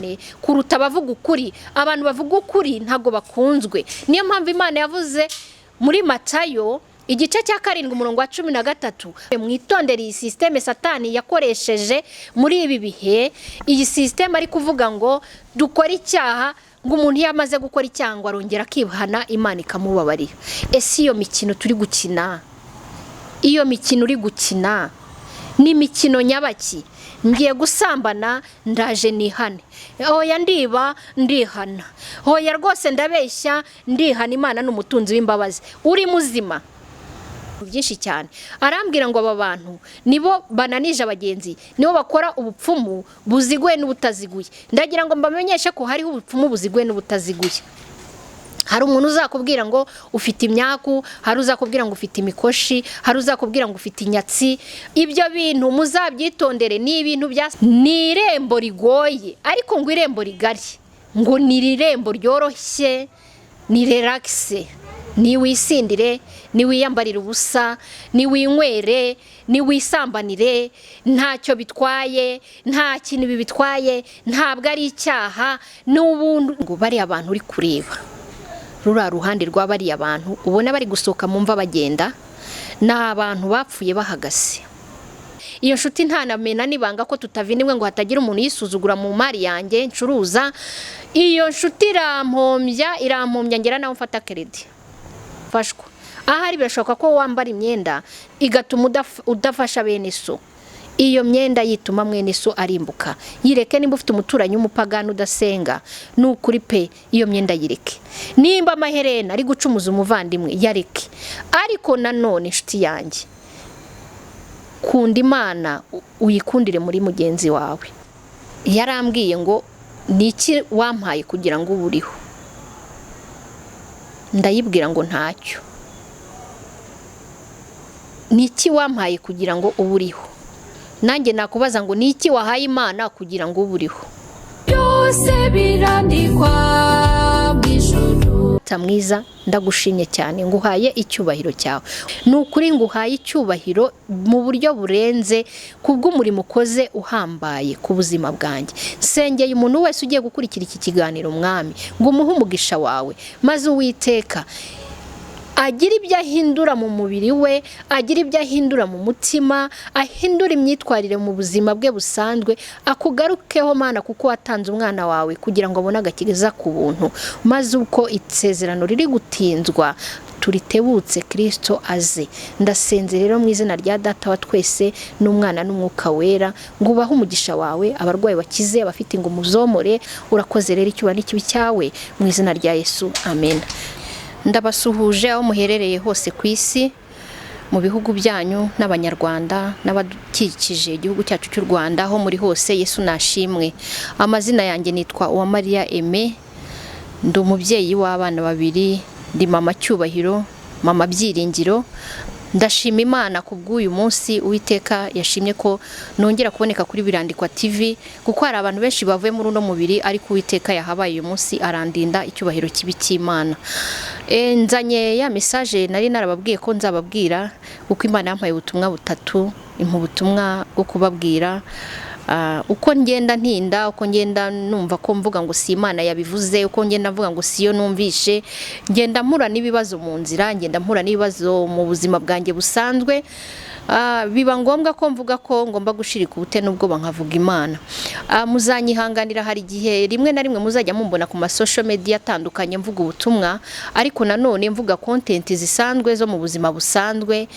cyane kuruta abavuga ukuri. Abantu bavuga ukuri ntabwo bakunzwe. Niyo mpamvu Imana yavuze muri Matayo igice cya 7 umurongo wa 13: "Mwitondere iyi système Satani yakoresheje muri ibi bihe." Iyi système ari kuvuga ngo dukore icyaha, ngo umuntu iyo amaze gukora icyaha ngo arongera akihana, Imana ikamubabarira. Ese iyo mikino turi gukina, iyo mikino uri gukina ni imikino nyabaki? Ngiye gusambana, ndaje nihane. Oya, ndiba, ndihana. Oya rwose, ndabeshya, ndihana. Imana ni umutunzi w'imbabazi. Uri muzima byinshi cyane. Arambwira ngo aba bantu nibo bananije abagenzi, nibo bakora ubupfumu buziguye n'ubutaziguye. Ndagira ngo mbamenyeshe ko hariho ubupfumu buziguye n'ubutaziguye. Hari umuntu uzakubwira ngo ufite imyaku, hari uzakubwira ngo ufite imikoshi, hari uzakubwira ngo ufite inyatsi. Ibyo bintu muzabyitondere, ni ibintu bya ni irembo rigoye, ariko ngo irembo rigari ngo ni irembo ryoroshye, ni relax, niwisindire, niwiyambarire ubusa, niwinywere, niwisambanire, ntacyo bitwaye, nta kintu bibitwaye, ntabwo ari icyaha n'ubundi. Ngo bariya bantu uri kureba, ruriya ruhande rwa bariya bantu ubona bari gusohoka mu mva bagenda, ni abantu bapfuye bahagaze. Iyo nshuti ntanamena n'ibanga ko tutavindimwe, ngo hatagira umuntu yisuzugura mu mari yanjye ncuruza. Iyo nshuti irampombya, irampombya, ngera nawe mfata crédit mfashwa. Ahari birashoboka ko wambara imyenda igatuma udafasha bene so. Iyo myenda yituma mwene so arimbuka, yireke. Nimba ufite umuturanyi w'umupagani udasenga, ni ukuri pe, iyo myenda yireke. Nimba amaherena ari gucumuza umuvandimwe, yareke. Ariko nanone, inshuti yanjye, kunda Imana uyikundire muri mugenzi wawe. Yarambwiye ngo: "Ni iki wampaye kugira ngo ube uriho?" Ndayibwira ngo: "Ntacyo." Ni iki wampaye kugira ngo ube uriho? Nanjye nakubaza ngo: ni iki wahaye Imana kugira ngo ube uriho? Byose birandikwa mu ijuru. Mwiza, ndagushimye cyane, nguhaye icyubahiro cyawe. Ni ukuri nguhaye icyubahiro mu buryo burenze kubw'umurimo ukoze uhambaye ku buzima bwanjye. Nsengeye umuntu wese ugiye gukurikira iki kiganiro, Mwami, ngo umuhe umugisha wawe, maze Uwiteka agira ibyo ahindura mu mubiri we, agira ibyo ahindura mu mutima, ahindura imyitwarire mu buzima bwe busanzwe, akugarukeho Mana, kuko watanze umwana wawe kugira ngo abone agakiza ku buntu, maze uko isezerano riri gutinzwa turitebutse, Kirisito aze. Ndasenze rero mu izina rya Data wa twese n'Umwana n'Umwuka Wera, ngo ubahe umugisha wawe, abarwayi bakize, abafite ingumu zomore. Urakoze rero, icyubahiro n'ikibi cyawe, mu izina rya Yesu, amen. Ndabasuhuje aho muherereye hose ku isi, mu bihugu byanyu, n'Abanyarwanda n'abadukikije igihugu cyacu cy'u Rwanda, aho muri hose, Yesu nashimwe. Amazina yanjye nitwa Uwamariya Aime, ndi umubyeyi w'abana babiri, ndi mama Cyubahiro, mama Byiringiro. Ndashima Imana ku bw'uyu munsi Uwiteka yashimye ko nongera kuboneka kuri Birandikwa TV, kuko hari abantu benshi bavuye muri uno mubiri, ariko Uwiteka yahabaye uyu munsi arandinda. Icyubahiro kibi cy'Imana. Nzanye ya message nari narababwiye ko nzababwira, kuko Imana yampaye ubutumwa butatu, impa ubutumwa bwo kubabwira. Uko ngenda ntinda, uko ngenda numva ko mvuga ngo si Imana yabivuze, uko ngenda mvuga ngo si yo numvishe, ngenda mpura n'ibibazo mu nzira, ngenda mpura n'ibibazo mu buzima bwanjye busanzwe. Biba ngombwa ko mvuga ko ngomba gushirika ubute n'ubwoba nkavuga Imana. Muzanyihanganira, hari igihe rimwe na rimwe muzajya mumbona ku ma social media atandukanye mvuga ubutumwa, ariko nanone mvuga content zisanzwe zo mu buzima busanzwe,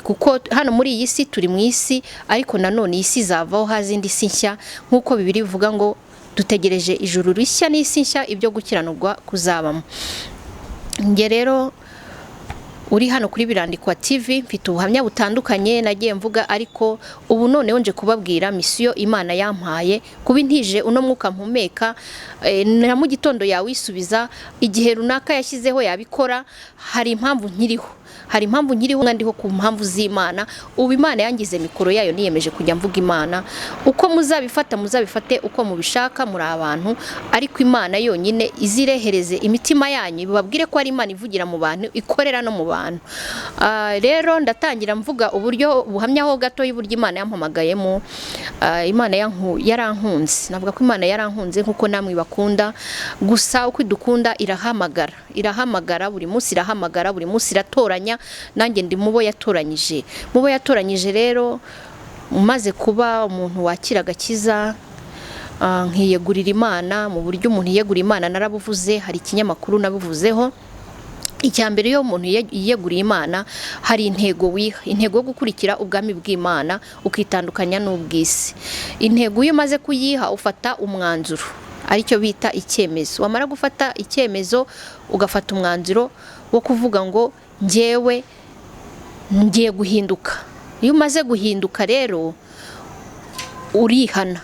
kuko hano muri iyi si turi mu isi, ariko nanone iyi si izavaho haza indi si nshya, nk'uko Bibiliya bivuga ngo dutegereje ijuru rishya n'isi nshya ibyo gukiranurwa kuzabamo. Njye rero uri hano kuri Birandikwa TV, mfite ubuhamya butandukanye nagiye mvuga, ariko ubu noneho nje kubabwira mission Imana yampaye, kuba intije uno mwuka mpumeka, na mu gitondo yawisubiza igihe runaka yashyizeho yabikora. Hari impamvu nkiriho, Hari impamvu nkiriho, ndiho ku mpamvu z'Imana. Ubu Imana yangize mikoro yayo, niyemeje kujya mvuga Imana. Uko muzabifata muzabifate uko mubishaka, muri abantu, ariko Imana yonyine izirehereze imitima yanyu, ibabwire ko ari Imana ivugira mu bantu, ikorera no mu bantu. Rero ndatangira mvuga uburyo buhamyaho gato y'uburyo Imana yampamagayemo. Imana yarankunze, navuga ko Imana yarankunze nkuko namwe bakunda. Gusa uko idukunda irahamagara, irahamagara buri munsi, irahamagara buri munsi, iratoranya. Nanjye ndi mubo yatoranyije. Mubo yatoranyije rero, umaze kuba umuntu wakira agakiza, nkiyegurira Imana mu buryo umuntu yiyegurira Imana narabuvuze, hari ikinyamakuru nabuvuzeho. Icya mbere, iyo umuntu yiyeguriye Imana, hari intego wiha, intego yo gukurikira ubwami bw'Imana ukitandukanya n'ubw'isi. Intego iyo umaze kuyiha, ufata umwanzuro, aricyo bita icyemezo. Wamara gufata icyemezo, ugafata umwanzuro wo kuvuga ngo njyewe ngiye guhinduka. Iyo umaze guhinduka rero, urihana.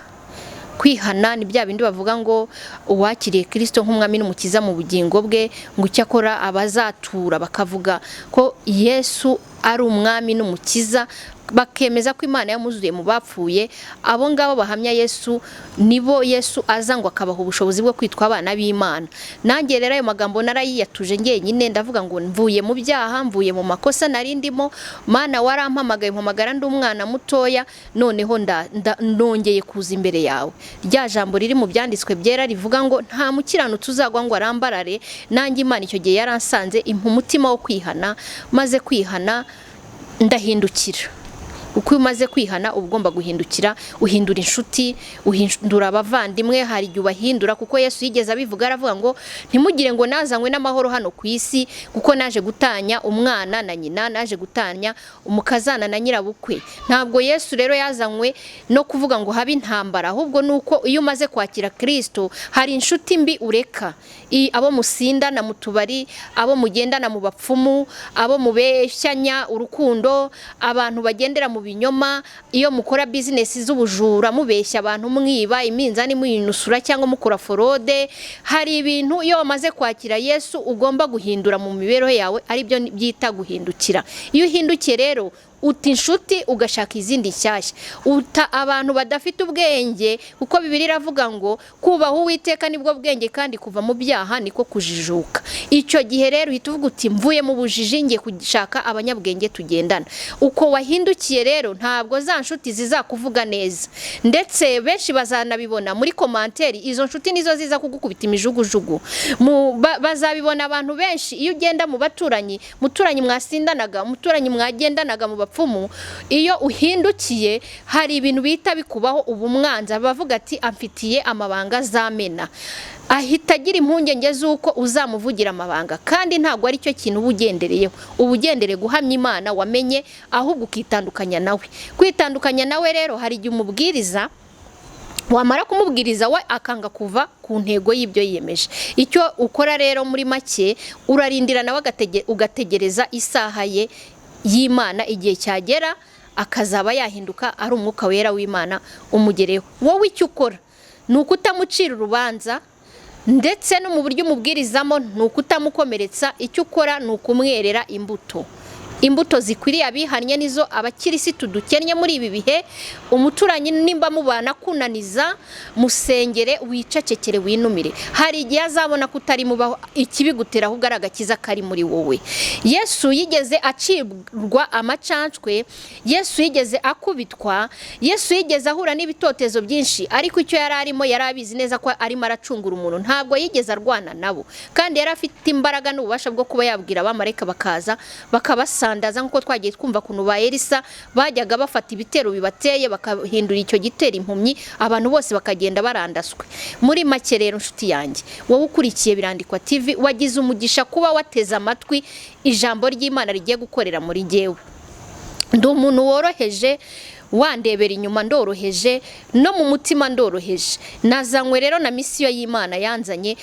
Kwihana ni bya bindi bavuga ngo uwakiriye Kristo nk'umwami n'umukiza mu bugingo bwe, ngo icyo akora abazatura bakavuga ko Yesu ari umwami n'umukiza, bakemeza ko Imana yamuzuye mu bapfuye. Abo ngabo bahamya Yesu nibo Yesu aza ngo akabaha ubushobozi bwo kwitwa abana b'Imana. Nanjye rero ayo magambo narayiyatuje njyenyine, ndavuga ngo mvuye mu byaha, mvuye mu makosa nari ndimo. Mana warampamagaye, mpamagara ndi umwana mutoya, noneho nongeye kuza imbere yawe. Rya jambo riri mu byanditswe byera rivuga ngo nta mukiranutsi uzagwa ngo arambarare, nanjye Imana icyo gihe yaransanze, impa umutima wo kwihana. Maze kwihana ndahindukira. Uko iyo umaze kwihana uba ugomba guhindukira, uhindura inshuti, uhindura abavandimwe, hari igihe ubahindura, kuko Yesu yigeze abivuga, aravuga ngo ntimugire ngo nazanywe n'amahoro hano ku isi, kuko naje gutanya umwana na nyina, naje gutanya umukazana na nyirabukwe. Ntabwo Yesu rero yazanywe no kuvuga ngo habe intambara, ahubwo nuko iyo umaze kwakira Kristo hari inshuti mbi ureka, abo musindana mu tubari, abo mugendana mu bapfumu, abo mubeshyanya urukundo, abantu bagendera mu binyoma, iyo mukora bizinesi z'ubujura mubeshya abantu, mwiba iminzani muyinusura cyangwa mukora forode. Hari ibintu iyo wamaze kwakira Yesu ugomba guhindura mu mibereho yawe, aribyo byita guhindukira. Iyo uhindukiye rero, uta inshuti ugashaka izindi nshyashya, uta abantu badafite ubwenge, kuko Bibiliya iravuga ngo kubaha Uwiteka nibwo bwenge, kandi kuva mu byaha niko kujijuka. Icyo gihe rero uhita uvuga uti mvuye mu bujiji, ngiye gushaka abanyabwenge tugendana. Uko wahindukiye rero, ntabwo za nshuti zizakuvuga neza, ndetse benshi bazanabibona muri commentaire. Izo nshuti nizo ziza kugukubita imijugujugu, bazabibona abantu benshi. Iyo ugenda mu baturanyi, muturanyi mwasindanaga, umuturanyi mwagendanaga mu bapfumu, iyo uhindukiye hari ibintu bihita bikubaho. Ubu umwanzi bavuga ati amfitiye amabanga azamena, ahita agira impungenge z'uko uzamuvugira amabanga, kandi ntabwo ari cyo kintu uba ugendereyeho. Uba ugendereye guhamya Imana wamenye, ahubwo ukitandukanya nawe. Kwitandukanya nawe rero, hari igihe umubwiriza, wamara kumubwiriza we akanga kuva ku ntego y'ibyo yiyemeje. Icyo ukora rero muri make, urarindira nawe ugategereza isaha ye y'Imana, igihe cyagera akazaba yahinduka, ari umwuka wera w'Imana umugereho. Wowe icyo ukora ni ukutamucira urubanza, ndetse no mu buryo umubwirizamo ni ukutamukomeretsa. Icyo ukora ni ukumwerera imbuto, imbuto zikwiriye abihannye, nizo abakirisitu dukennye muri ibi bihe. Umuturanyi nimba mubana kunaniza, musengere, wicecekere, winumire. Hari igihe azabona ko utari mubaho ikibigutera, ahubwo ari agakiza kari muri wowe. Yesu yigeze acibwa amacancwe, Yesu yigeze akubitwa, Yesu yigeze ahura n'ibitotezo byinshi, ariko icyo yari arimo yari abizi neza ko arimo aracungura umuntu. Ntabwo yigeze arwana nabo, kandi yari afite imbaraga n'ububasha bwo kuba yabwira abamarayika bakaza bakabasandaza, nk'uko twagiye twumva ukuntu ba Elisa bajyaga bafata ibitero bibateye bakahindura icyo gitero impumyi, abantu bose bakagenda barandaswe. Muri make rero, nshuti yanjye, wowe ukurikiye Birandikwa TV, wagize umugisha kuba wateze amatwi ijambo ry'Imana rigiye gukorera muri jyewe. Ndi umuntu woroheje, wandebera inyuma ndoroheje, no mu mutima ndoroheje. Nazanywe rero na misiyo y'Imana yanzanye.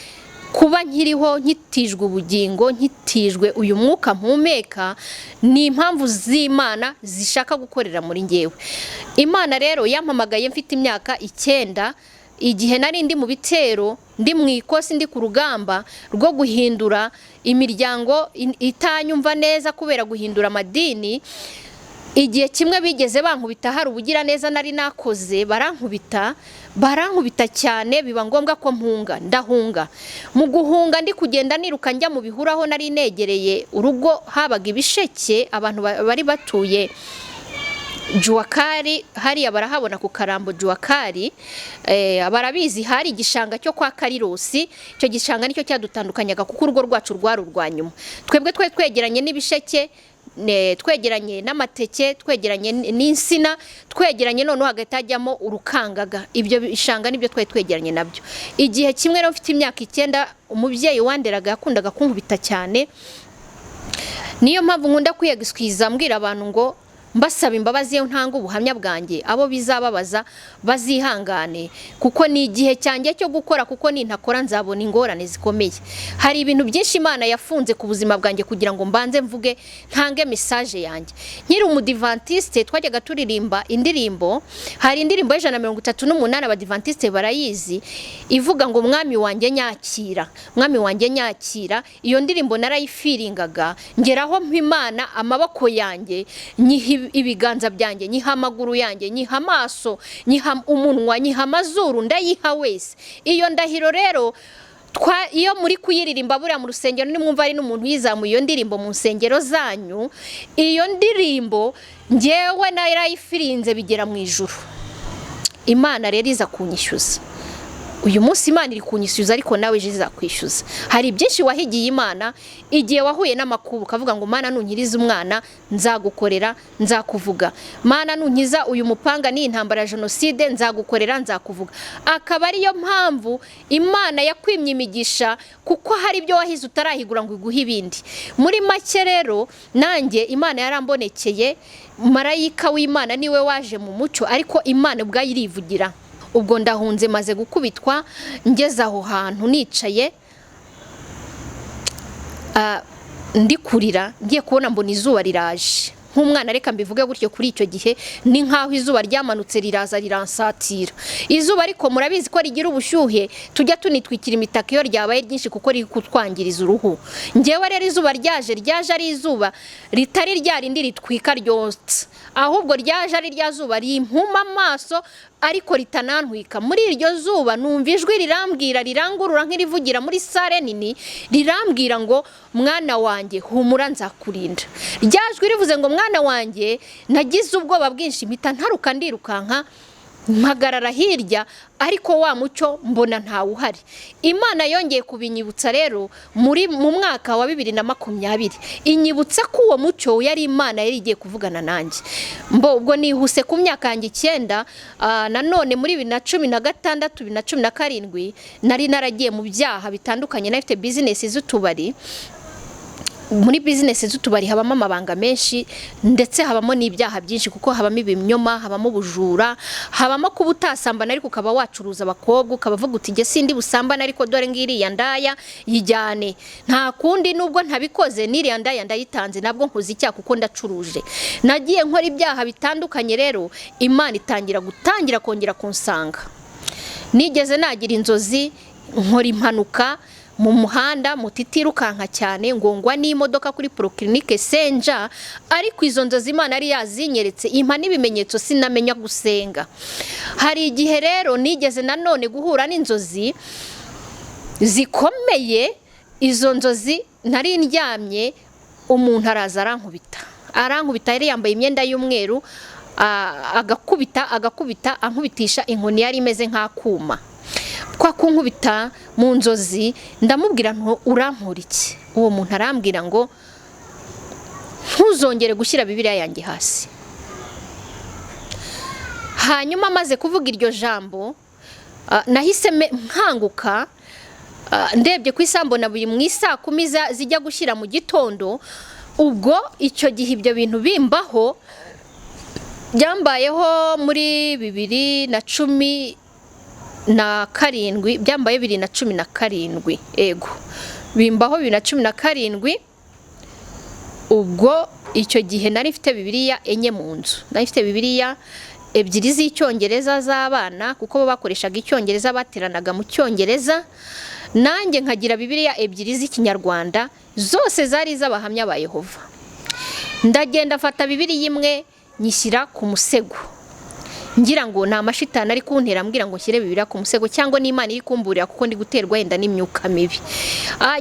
Kuba nkiriho, nkitijwe ubugingo, nkitijwe uyu mwuka mpumeka, ni impamvu z'Imana zishaka gukorera muri njyewe. Imana rero yampamagaye mfite imyaka 9, igihe nari ndi mu bitero. Ndi mu ikosi, ndi ku rugamba rwo guhindura imiryango itanyumva neza kubera guhindura amadini. Igihe kimwe bigeze bankubita, hari ubugiraneza nari nakoze, barankubita, barankubita cyane, biba ngombwa ko mpunga. Ndahunga. Mu guhunga, ndi kugenda niruka njya mu bihuru aho nari negereye urugo, habaga ibisheke, abantu bari batuye Juwakari hariya barahabona ku Karambo Juwakari, barabizi. Hari igishanga cyo kwa Karirosi. Icyo gishanga nicyo cyadutandukanyaga, kuko urugo rwacu rwari urwa nyuma. Twebwe twari twegeranye n'ibisheke, twegeranye n'amateke, twegeranye n'insina, twegeranye noneho hagati hajyamo urukangaga. Ibyo bishanga nibyo twari twegeranye nabyo. Igihe kimwe rero, mfite imyaka 9, umubyeyi wanderaga yakundaga kunkubita cyane. Niyo mpamvu nkunda kwiyagiswiza mbwira abantu ngo mbasaba imbabazi iyo ntanga ubuhamya bwanjye. Abo bizababaza bazihangane, kuko ni igihe cyanjye cyo gukora, kuko nintakora nzabona ingorane zikomeye. Hari ibintu byinshi Imana yafunze ku buzima bwanjye kugira ngo mbanze mvuge, ntange message yanjye. Nkiri umudivantiste twajyaga turirimba indirimbo. Hari indirimbo y'138, abadivantiste barayizi, ivuga ngo "Mwami wanjye nyakira, Mwami wanjye nyakira." Iyo ndirimbo narayifiringaga, ngeraho mpa Imana amaboko yanjye, nyiha ibiganza byanjye, nyiha amaguru yanjye, nyiha amaso, nyiha umunwa, nyiha amazuru, ndayiha wese. Iyo ndahiro rero iyo muri kuyiririmba buriya mu rusengero, nimwumva ari n'umuntu uyizamuye iyo ndirimbo mu nsengero zanyu, iyo ndirimbo ngewe narayifirinze bigera mu ijuru. Imana rero iza kunyishyuza. Uyu munsi Imana iri kunyishyuza, ariko nawe ejo izakwishyuza. Hari byinshi wahigiye Imana igihe wahuye n'amakuba, ukavuga ngo "Mana, nunkiriza umwana nzagukorera, nzakuvuga. Mana, nunkiza uyu mupanga n'iyi ntambara ya jenoside nzagukorera, nzakuvuga." Akaba ariyo mpamvu Imana yakwimye imigisha, kuko hari ibyo wahize utarahigura ngo iguhe ibindi. Muri make rero, nanjye Imana yarambonekeye. Marayika w'Imana niwe waje mu mucyo, ariko Imana ubwayo irivugira. Ubwo ndahunze, maze gukubitwa, ngeze aho hantu nicaye, ndi kurira, ngiye kubona mbona izuba riraje nk'umwana, reka mbivuge gutyo. Kuri icyo gihe ni nk'aho izuba ryamanutse riraza riransatira. Izuba ariko murabizi ko rigira ubushyuhe, tujya tunitwikira imitaka iyo ryabaye ryinshi kuko riri kutwangiriza uruhu. Ngewe rero izuba ryaje, ryaje ari izuba ritari rya rindi ritwika ryotsa, ahubwo ryaje ari rya zuba rimpuma amaso ariko ritanantwika. Muri iryo zuba numva ijwi rirambwira, rirangurura nk'irivugira muri salle nini, rirambwira ngo "Mwana wanjye, humura, nzakurinda." Rya jwi rivuze ngo "Mwana wanjye", nagize ubwoba bwinshi, mpita ntaruka, ndirukanka, mpagarara hirya, ariko wa mucyo mbona ntawe uhari. Imana yongeye kubinyibutsa rero muri mu mwaka wa 2020, inyibutsa ko uwo mucyo yari Imana yari igiye kuvugana nanjye. Mbo ubwo nihuse ku myaka yanjye 9. Nanone muri 2016, 2017, nari naragiye mu byaha bitandukanye. Nari mfite bizinesi z'utubari. Muri bizinesi z'utubari habamo amabanga menshi, ndetse habamo n'ibyaha byinshi, kuko habamo ibinyoma, habamo ubujura, habamo kuba utasambana ariko ukaba wacuruza abakobwa, ukaba uvuga uti "Jye sindi busambane, ariko dore ngiriya ndaya yijyane, nta kundi, nubwo ntabikoze n'iriya ndaya ndayitanze, nabwo nkoze icyaha kuko ndacuruje." Nagiye nkora ibyaha bitandukanye. Rero Imana itangira gutangira kongera kunsanga. Nigeze nagira inzozi nkora impanuka mu muhanda, moto itirukanka cyane, ngongwa n'imodoka kuri polyclinique Senja. Ariko izo nzozi Imana yari yazinyeretse, impa n'ibimenyetso, sinamenya gusenga. Hari igihe rero nigeze nanone guhura n'inzozi zikomeye. Izo nzozi nari ndyamye, umuntu araza arankubita, arankubita. Yari yambaye imyenda y'umweru, agakubita, agakubita, ankubitisha inkoni yari imeze nk'akuma. Kwa kunkubita mu nzozi, ndamubwira nto "Urampora iki?" Uwo muntu arambwira ngo "Ntuzongere gushyira Bibiliya yanjye hasi." Hanyuma amaze kuvuga iryo jambo, nahise nkanguka. Ndebye ku isaha mbona buri mu isaa 10 zijya gushyira mu gitondo. Ubwo icyo gihe ibyo bintu bimbaho, byambayeho muri 2017, byambaye 2017, ego, bimbaho 2017. Ubwo icyo gihe nari mfite Bibiliya enye mu nzu, nari mfite Bibiliya ebyiri z'Icyongereza z'abana, kuko bo bakoreshaga Icyongereza, bateranaga mu Cyongereza, nanjye nkagira Bibiliya ebyiri z'Ikinyarwanda, zose zari iz'Abahamya ba Yehova. Ndagenda mfata Bibiliya imwe nyishyira ku musego, ngira ngo ni amashitani ari kuntera ambwira ngo nshyire Bibiliya ku musego, cyangwa n'Imana iri kumburira kuko ndi guterwa yenda n'imyuka mibi.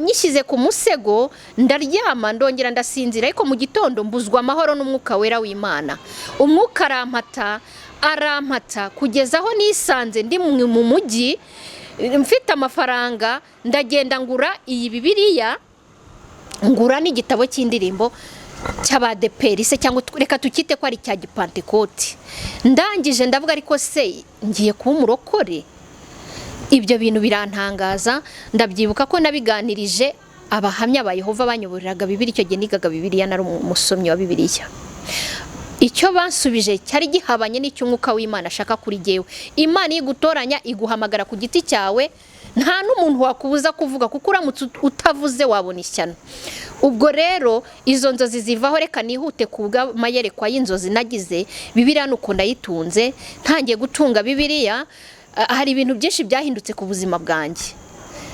Nyishyize ku musego ndaryama, ndongera ndasinzira, ariko mu gitondo mbuzwa amahoro n'Umwuka Wera w'Imana. Umwuka arampata, arampata, kugeza aho nisanze ndi mu mujyi mfite amafaranga, ndagenda ngura iyi Bibiliya, ngura n'igitabo cy'indirimbo cy'Abadeperi se, cyangwa reka tukite ko ari icya Gipantekoti. Ndangije ndavuga, ariko se ngiye kuba umurokore? Ibyo bintu birantangaza. Ndabyibuka ko nabiganirije Abahamya ba Yehova banyoboreraga Bibiliya icyo gihe nigaga Bibiliya, nari umusomyi wa Bibiliya. Icyo bansubije cyari gihabanye n'icy'Umwuka w'Imana ashaka kuri jyewe. Imana iyo igutoranya iguhamagara ku giti cyawe, nta n'umuntu wakubuza kuvuga, kuko uramutse utavuze wabona ishyano. Ubwo rero izo nzozi zivaho. Reka nihute ku bw'amayerekwa y'inzozi nagize. Bibiliya nuko ndayitunze. Ntangiye gutunga Bibiliya, hari ibintu byinshi byahindutse ku buzima bwanjye.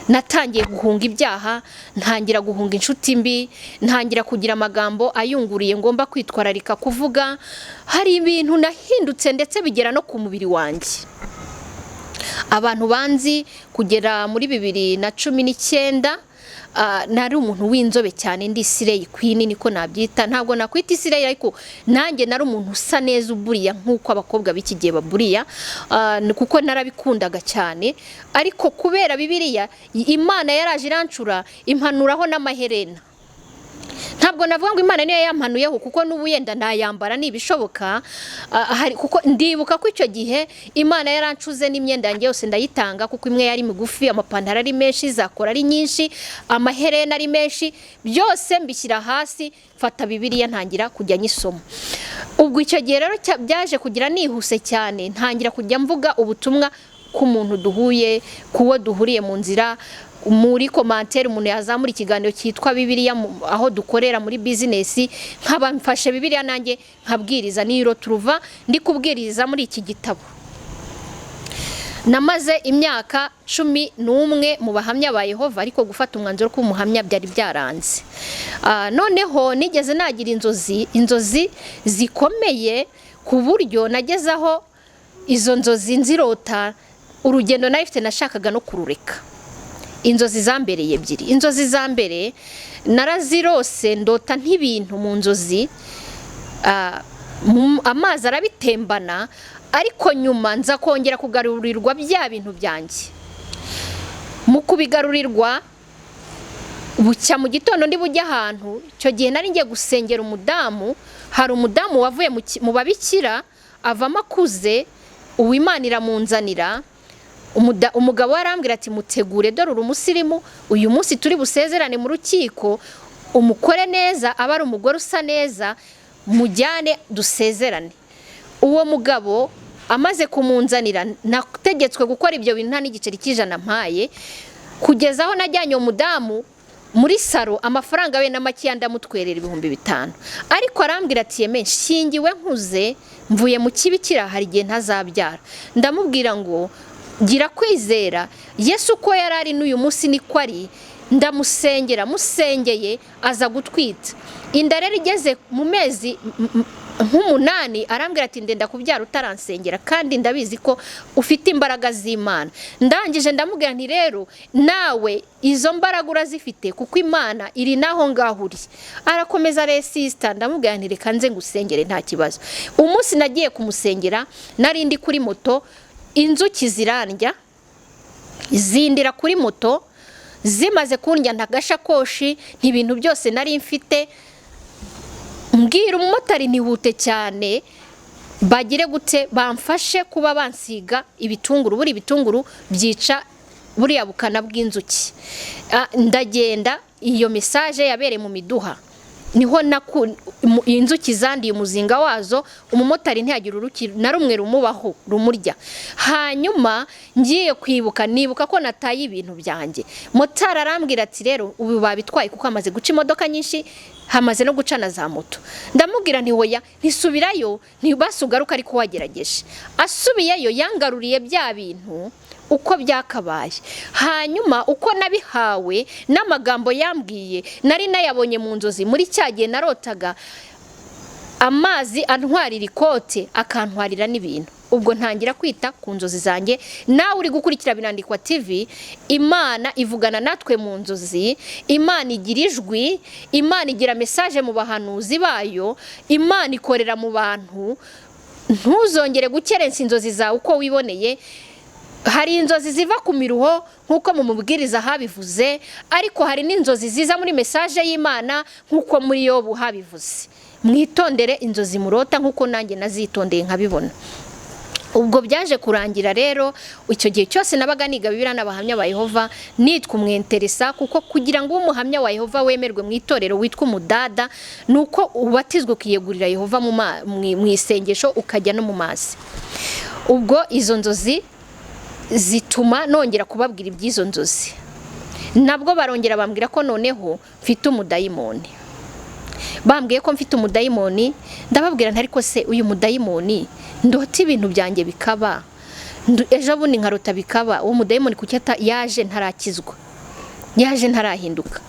Natangiye guhunga ibyaha, ntangira guhunga inshuti mbi, ntangira kugira amagambo ayunguriye ngomba kwitwararika kuvuga. Hari ibintu nahindutse, ndetse bigera no ku mubiri wanjye. Abantu banzi kugera muri 2019, nari umuntu w'inzobe cyane, ndi slay queen niko nabyita. Ntabwo nakwita i slay, ariko nanjye nari umuntu usa neza, uburiya nk'uko abakobwa b'iki gihe baburiya, kuko narabikundaga cyane. Ariko kubera Bibiliya, Imana yaraje irancura, impanuraho n'amaherena. Ntabwo navuga ngo Imana niyo yampanuyeho, kuko n'ubu yenda nayambara nibishoboka. Kuko ndibuka ko icyo gihe Imana yarancuze n'imyenda yanjye yose ndayitanga, kuko imwe yari migufi, amapantaro ari menshi, zakora ari nyinshi, amaherena ari menshi, byose mbishyira hasi, mfata Bibiliya ntangira kujya nyisoma. Ubwo icyo gihe rero byaje kugira nihuse cyane, ntangira kujya mvuga ubutumwa ku muntu duhuye, ku wo duhuriye mu nzira, muri commentaire umuntu yazamura ikiganiro cyitwa Bibiliya aho dukorera muri business, nkaba mfashe Bibiliya nanjye nkabwiriza. Niro turuva ndi kubwiriza muri iki gitabo. Namaze imyaka 11 mu Bahamya ba Yehova, ariko gufata umwanzuro ko umuhamya byari byaranze. Noneho nigeze nagira inzozi, inzozi zikomeye, ku buryo nageze aho izo nzozi nzirota, urugendo nari mfite nashakaga no kurureka. Inzozi zambereye ebyiri. Inzozi za mbere narazirose, ndota nk'ibintu mu nzozi, amazi arabitembana, ariko nyuma nza kongera kugarurirwa bya bintu byanjye. Mu kubigarurirwa, bucya mu gitondo ndi bujye ahantu. Icyo gihe nari ngiye gusengera umudamu. Hari umudamu wavuye mu babikira, avamo akuze, Uwimana iramunzanira. Umugabo we arambwira ati: "Mutegure, dore uri umusirimu, uyu munsi turi busezerane mu rukiko, umukore neza, aba ari umugore usa neza, mujyane dusezerane." Uwo mugabo amaze kumunzanira, nategetswe gukora ibyo bintu nta n'igiceri cy'ijana mpaye, kugeza aho najyanye uwo mudamu muri salon, amafaranga we na makeya, ndamutwerera 5000. Ariko arambwira ati: "Yeme, nshyingiwe nkuze, mvuye mu kibikira, hari igihe ntazabyara." Ndamubwira ngo: "Gira kwizera, Yesu uko yari ari n'uyu munsi niko ari." Ndamusengera, musengeye aza gutwita. Inda rero igeze mu mezi nk'8, arambwira ati: "Ndenda kubyara utaransengera, kandi ndabizi ko ufite imbaraga z'Imana." Ndangije ndamubwira nti: "Rero nawe izo mbaraga urazifite, kuko Imana iri naho ngaho uri." Arakomeza aresisita. Ndamubwira nti: "Reka nze ngusengere, nta kibazo." Umunsi nagiye kumusengera, nari ndi kuri moto, inzuki zirandya, zindira kuri moto. Zimaze kundya, ntagashakoshi, ntibintu byose nari mfite. Mbwira umumotari: "Ntihute cyane, bagire gute, bamfashe kuba bansiga ibitunguru, buri ibitunguru byica buriya bukana bw'inzuki." Ndagenda. Iyo message yabereye mu Miduha. Niho inzuki zandiye umuzinga wazo, umumotari ntiyagira uruki na rumwe rumubaho rumurya. Hanyuma ngiye kwibuka, nibuka ko nataye ibintu byanjye. Motari arambwira ati: "Rero ubu babitwaye, kuko hamaze guca imodoka nyinshi, hamaze no guca na za moto." Ndamubwira nti: "Hoya, ntisubirayo, ntibasugaruka." Ariko wagerageje asubiyeyo, yangaruriye bya bintu uko byakabaye. Hanyuma uko nabihawe n'amagambo yambwiye, nari nayabonye mu nzozi muri cya gihe narotaga amazi antwarira ikote, akantwarira n'ibintu. Ubwo ntangira kwita ku nzozi zanjye. Nawe uri gukurikira Birandikwa TV, Imana ivugana natwe mu nzozi. Imana igira ijwi, Imana igira message mu bahanuzi bayo, Imana ikorera mu bantu. Ntuzongere gukerensa inzozi zawe uko wiboneye. Hari inzozi ziva ku miruho nk'uko mu mubwiriza habivuze, ariko hari n'inzozi ziza muri message y'Imana nk'uko muri Yobu habivuze. Mwitondere inzozi murota nk'uko nanjye nazitondeye nkabibona. Ubwo byaje kurangira rero, icyo gihe cyose nabaga niga Bibiliya n'Abahamya ba Yehova, nitwa umwenteresa, kuko kugira ngo ube umuhamya wa Yehova wemerwe mu itorero witwa umudada, ni uko ubatizwa, ukiyegurira Yehova mu isengesho, ukajya no mu mazi. Ubwo izo nzozi zituma nongera kubabwira iby'izo nzozi. Nabwo barongera bambwira ko noneho mfite umudayimoni. Bambwiye ko mfite umudayimoni, ndababwira nti: "Ariko se uyu mudayimoni, ndota ibintu byanjye bikaba, ejo bundi nkarota bikaba, uwo mudayimoni kuki yaje ntarakizwa, yaje ntarahinduka?"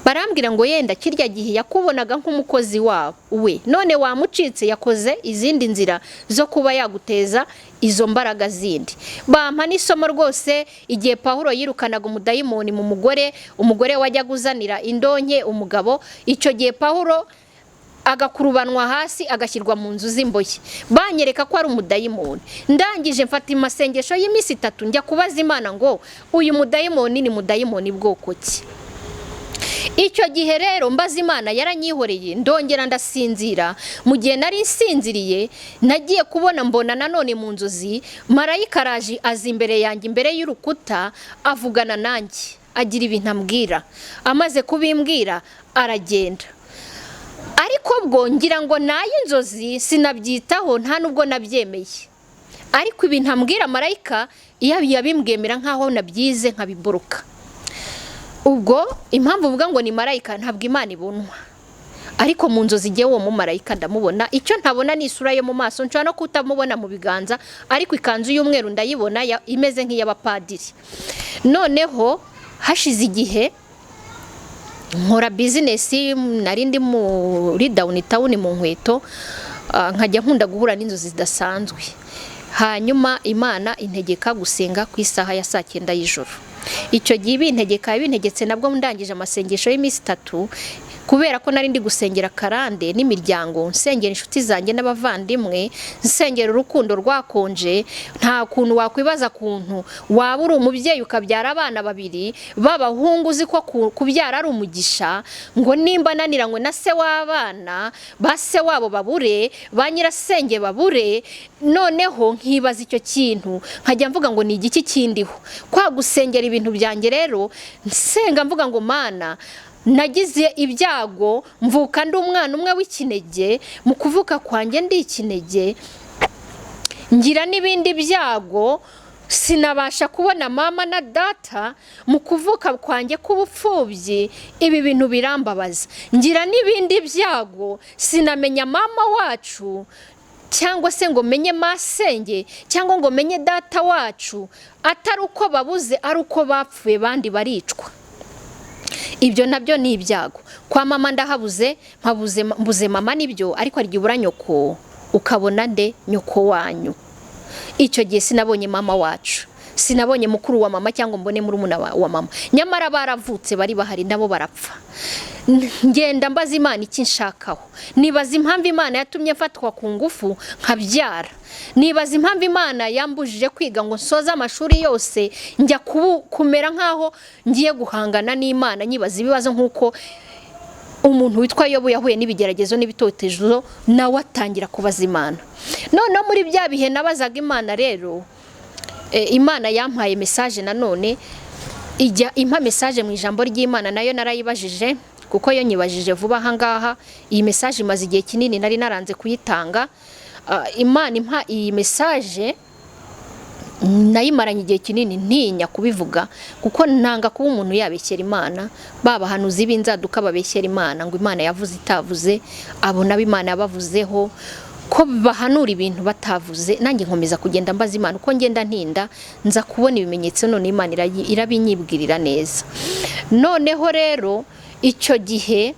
Barambwira ngo yenda kirya gihe yakubonaga nk'umukozi wabo we, none wamucitse, yakoze izindi nzira zo kuba yaguteza izo mbaraga zindi. Bampa n'isomo rwose, igihe Pawulo yirukanaga umudayimoni mu mugore, umugore wajyaga uzanira indonke umugabo, icyo gihe Pawulo agakurubanwa hasi, agashyirwa mu nzu z'imbohe. Banyereka ko ari umudayimoni. Ndangije mfata amasengesho y'iminsi 3, njya kubaza Imana ngo uyu mudayimoni ni mudayimoni bwoko ki? Icyo gihe rero mbaza Imana, yaranyihoreye, ndongera ndasinzira. Mu gihe nari nsinziriye, nagiye kubona mbona nanone mu nzozi marayika araje, aza imbere yanjye, imbere y'urukuta, avugana nanjye, agira ibintu ambwira. Amaze kubimbwira aragenda. Ariko bwo ngira ngo n'ay'inzozi, sinabyitaho, nta nubwo nabyemeye. Ariko ibintu ambwira marayika, iyo yabimbwemera nkaho nabyize nkabiboroka. Ubwo impamvu uvuga ngo ni marayika, ntabwo Imana ibonwa, ariko mu nzozi igihe uwo mumarayika ndamubona. Icyo ntabona ni isura yo mu maso, nshobora no kutamubona mu biganza, ariko ikanzu y'umweru ndayibona, imeze nk'iy'abapadiri. Noneho hashize igihe nkora business, nari ndi muri downtown mu nkweto, nkajya nkunda guhura n'inzozi zidasanzwe. Hanyuma Imana integeka gusenga ku isaha ya saa 9 y'ijoro. Icyo gihe ibintegeka, bintegetse nabwo ndangije amasengesho y'iminsi 3, kubera ko nari ndi gusengera karande n'imiryango, nsengera inshuti zanjye n'abavandimwe, nsengera urukundo rwakonje. Nta kuntu wakwibaza kuntu waba uri umubyeyi ukabyara abana babiri b'abahungu, uzi ko kubyara ari umugisha, ngo nimba naniranywe na se w'abana, ba se wabo babure, ba nyirasenge babure. Noneho nkibaza icyo kintu, nkajya mvuga ngo ni igiki kindiho? Kwa gusengera ibintu byanjye rero, nsenga mvuga ngo: "Mana, nagize ibyago, mvuka ndi umwana umwe w'ikinege, mu kuvuka kwanjye ndi ikinege, ngira n'ibindi byago, sinabasha kubona mama na data, mu kuvuka kwanjye k'ubupfubyi, ibi bintu birambabaza. Ngira n'ibindi byago, sinamenya mama wacu, cyangwa se ngo menye masenge, cyangwa ngo menye data wacu, atari uko babuze, ari uko bapfuye, bandi baricwa. Ibyo nabyo ni ibyago. Kwa mama ndahabuze, mpabuze, mbuze mama." Nibyo, ariko hari igihe ubura nyoko, ukabona nde? Nyoko wanyu. Icyo gihe sinabonye mama wacu, sinabonye mukuru wa mama, cyangwa mbone murumuna wa mama, nyamara baravutse, bari bahari, nabo barapfa. Ngenda mbaza Imana icyo nshakaho, nibaza impamvu Imana yatumye mfatwa ku ngufu nkabyara, nibaza impamvu Imana yambujije kwiga ngo nsoze amashuri yose. Njya kumera nk'aho ngiye guhangana n'Imana, nyibaza ibibazo nk'uko umuntu witwa Yobu yahuye n'ibigeragezo n'ibitotezo, nawe atangira kubaza Imana. Noneho muri bya bihe nabazaga Imana rero, Imana yampaye message nanone, ijya impa message mu ijambo ry'Imana, nayo narayibajije. Kuko yo nyibajije vuba aha ngaha, iyi message imaze igihe kinini, nari naranze kuyitanga. Imana impa iyi message, nayimaranye igihe kinini ntinya kubivuga, kuko nanga kuba umuntu yabeshyera Imana. Babahanuzi b'inzaduka babeshyera Imana ngo Imana yavuze itavuze, abo nabo Imana yabavuzeho ko bahanura ibintu batavuze. Nanjye nkomeza kugenda mbaza Imana, uko ngenda ntinda nza kubona ibimenyetso, none Imana irabinyibwirira neza. Noneho rero icyo gihe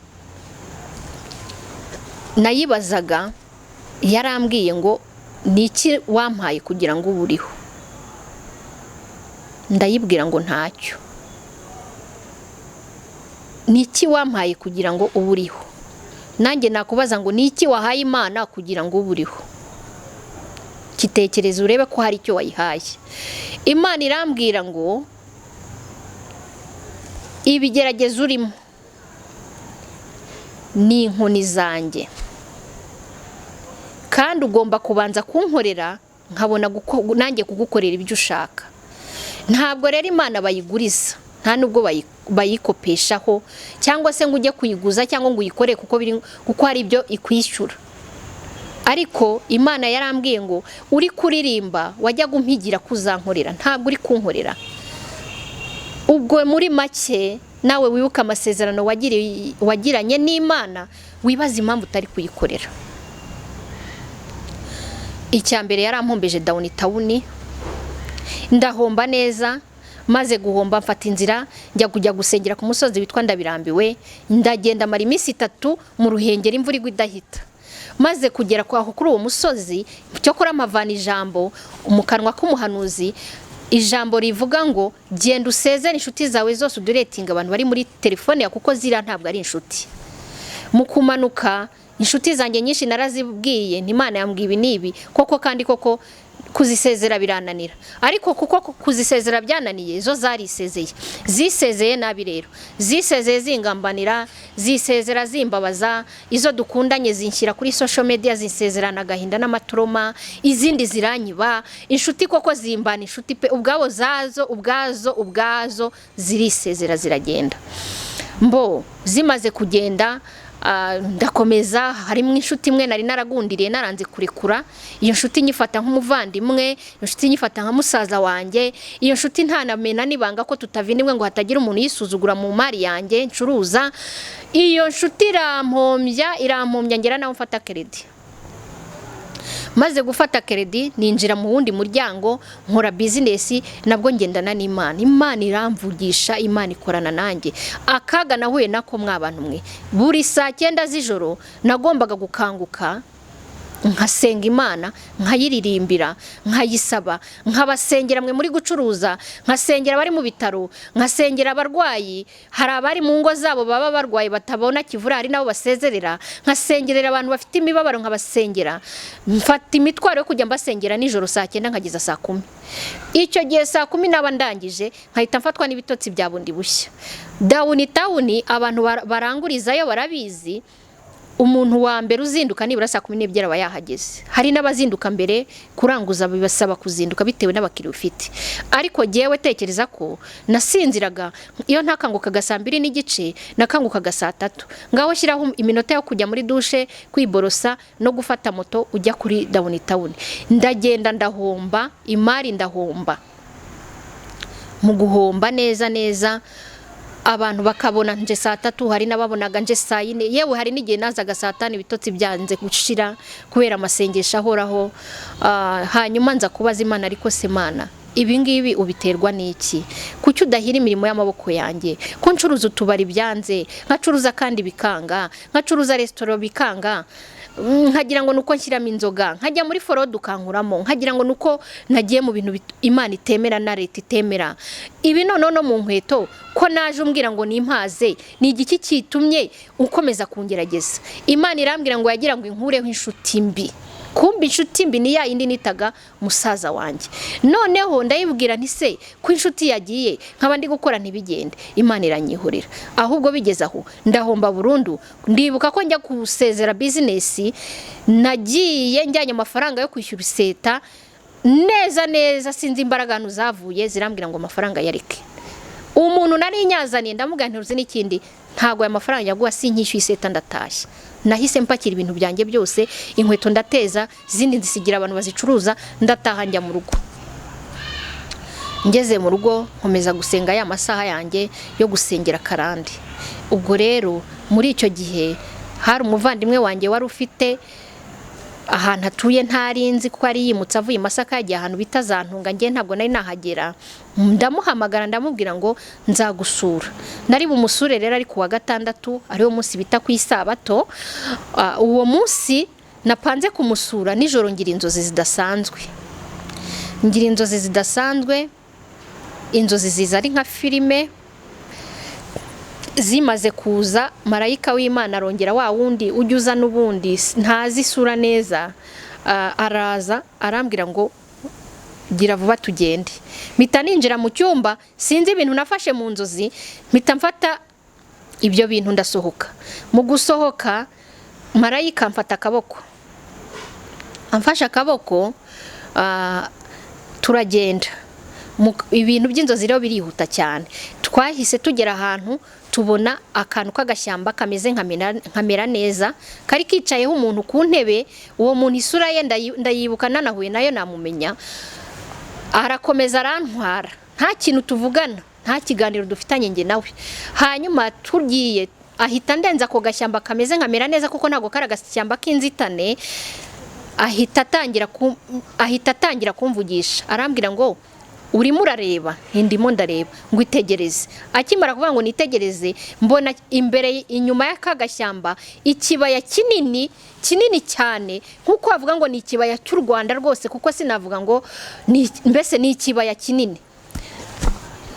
nayibazaga, yarambwiye ngo: "Ni iki wampaye kugira ngo ube uriho?" Ndayibwira ngo: "Ntacyo." "Ni iki wampaye kugira ngo ube uriho?" Nanjye nakubaza ngo: ni iki wahaye Imana kugira ngo ube uriho? Kitekereza urebe ko hari icyo wayihaye. Imana irambwira ngo: "Ibigeragezo urimo ni inkoni zanjye, kandi ugomba kubanza kunkorera, nkabona nanjye kugukorera ibyo ushaka." Ntabwo rero Imana bayiguriza, nta nubwo bayikopeshaho, cyangwa se ngo ujye kuyiguza cyangwa ngo uyikore kuko hari ibyo ikwishyura. Ariko Imana yarambwiye ngo: "Uri kuririmba, wajyaga umpigira kuzankorera, ntabwo uri kunkorera." Ubwo muri make, nawe wibuke amasezerano wagiranye n'Imana, wibaze impamvu utari kuyikorera. Icya mbere, yarampombeje Downtown, ndahomba neza. Maze guhomba, mfata inzira njya kujya gusengera ku musozi witwa Ndabirambiwe. Ndagenda, mara iminsi 3 mu Ruhengeri, imvura igwa idahita. Maze kugera aho kuri uwo musozi, cyokora mpavana ijambo mu kanwa k'umuhanuzi, ijambo rivuga ngo: "Genda usezere inshuti zawe zose, udeletinga abantu bari muri telefone yawe, kuko ziriya ntabwo ari inshuti." Mu kumanuka, inshuti zanjye nyinshi narazibwiye nti: "Imana yambwiye ibi n'ibi." Koko kandi koko kuzisezera birananira, ariko kuko kuzisezera byananiye, zo zarisezeye. Zisezeye nabi rero, zisezeye zingambanira, zisezera zimbabaza. Izo dukundanye zinshyira kuri social media, zinsezerana agahinda n'amatrauma, izindi ziranyiba. Inshuti koko zimbana inshuti pe, ubwabo zazo ubwazo ubwazo zirisezera, ziragenda. Mbo zimaze kugenda, ndakomeza. Harimo inshuti imwe nari naragundiriye, naranze kurekura. Iyo nshuti nyifata nk'umuvandimwe, iyo nshuti nyifata nka musaza wanjye. Iyo nshuti ntanamena n'ibanga ko tutavindimwe, ngo hatagira umuntu yisuzugura mu mari yanjye ncuruza. Iyo nshuti irampombya, irampombya, ngera naho mfata crédit. Maze gufata crédit, ninjira mu wundi muryango, nkora business, nabwo ngendana n'Imana. Imana iramvugisha, Imana ikorana nanjye. Akaga nahuye nako, mwabantu mwe, buri saa 9 z'ijoro nagombaga gukanguka, nkasenga Imana, nkayiririmbira, nkayisaba, nkabasengera mwe muri gucuruza, nkasengera abari mu bitaro, nkasengera abarwayi. Hari abari mu ngo zabo baba barwaye batabona kivura, hari n'abo basezerera, nkasengerera abantu bafite imibabaro, nkabasengera. Mfata imitwaro yo kujya mbasengera nijoro saa 9 nkageza saa 10. Icyo gihe saa 10 naba ndangije, nkahita mfatwa n'ibitotsi bya bundi bushya. Downtown, abantu barangurizayo barabizi, umuntu wa mbere uzinduka nibura saa 12 aba yahageze. Hari n'abazinduka mbere, kuranguza bibasaba kuzinduka bitewe n'abakiriya ufite. Ariko jyewe tekereza ko nasinziraga, iyo ntakangukaga saa 2:30, nakangukaga saa 3. Ngaho shyiraho iminota yo kujya muri douche, kwiborosa no gufata moto ujya kuri Downtown. Ndagenda, ndahomba imari, ndahomba. Mu guhomba neza neza, abantu bakabona nje saa 3, hari n'ababonaga nje saa 4, yewe hari n'igihe nazaga saa 5, ibitotsi byanze gushira kubera amasengesho ahoraho. Hanyuma nza kubaza Imana: "Ariko se Mana, ibi ngibi ubiterwa n'iki? Kuki udahira imirimo y'amaboko yanjye? Ko ncuruza utubari byanze, nkacuruza kandi bikanga, nkacuruza resitora bikanga, nkagira ngo nuko nshyiramo inzoga, nkajya muri fraude ukankuramo, nkagira ngo nuko nagiye mu bintu Imana itemera na leta itemera. Ibi noneho no mu nkweto, ko naje umbwira ngo nimpaze, ni igiki kitumye ukomeza kungerageza?" Imana irambwira ngo yagira ngo inkureho inshuti mbi. Kumbe inshuti mbi ni ya yindi nitaga musaza wanjye. Noneho ndayibwira nti: "Se ko inshuti yagiye, nkaba ndi gukora ntibigende?" Imana iranyihorera. Ahubwo bigeze aho ndahomba burundu. Ndibuka ko njya gusezera business, nagiye njyanye amafaranga yo kwishyura iseta neza neza, sinzi imbaraga ahantu zavuye, zirambwira ngo amafaranga yareke. Umuntu nari nyazaniye, ndamubwira nti: "Uzi n'ikindi? Ntabwo aya mafaranga yaguha, sinkishyuye iseta, ndatashye. Nahise mpakira ibintu byanjye byose, inkweto ndateza, izindi nzisigira abantu bazicuruza, ndataha njya mu rugo. Ngeze mu rugo nkomeza gusenga ya masaha yanjye yo gusengera karande. Ubwo rero muri icyo gihe hari umuvandimwe wanjye wari ufite ahantu atuye ntarinzi, kuko yari yimutse avuye i Masaka yagiye ahantu bita za Ntunga, njye ntabwo nari nahagera. Ndamuhamagara, ndamubwira ngo nzagusura. Nari bumusure rero ari ku wa gatandatu, ariwo munsi bita ku isabato. Uwo munsi napanze kumusura nijoro ngira inzozi zidasanzwe, ngira inzozi zidasanzwe, inzozi ziza ari nka filime. Zimaze kuza, marayika w'Imana arongera, wa wundi ujya uza n'ubundi ntazi isura neza, araza arambwira ngo gira vuba tugende. Mpita ninjira mu cyumba, sinzi ibintu nafashe mu nzozi, mpita mfata ibyo bintu ndasohoka. Mu gusohoka marayika amfata akaboko, amfashe akaboko, turagenda. Ibintu by'inzozi rero birihuta cyane. Twahise tugera ahantu tubona akantu k'agashyamba kameze nkamera neza, kari kicayeho umuntu ku ntebe. Uwo muntu isura ye ndayibuka, nanahuye nayo namumenya. Arakomeza arantwara, nta kintu tuvugana, nta kiganiro dufitanye njye nawe. Hanyuma tugiye, ahita ndenza ako gashyamba kameze nkamera neza, kuko ntabwo kari agashyamba k'inzitane. Ahita atangira kumvugisha, arambwira ngo urimo urareba? Ndimo ndareba. Ngo itegereze. Akimara kuvuga ngo nitegereze, mbona imbere inyuma y'aka gashyamba ikibaya kinini kinini cyane, nk'uko bavuga ngo ni ikibaya cy'u Rwanda rwose, kuko sinavuga ngo ni, mbese ni ikibaya kinini.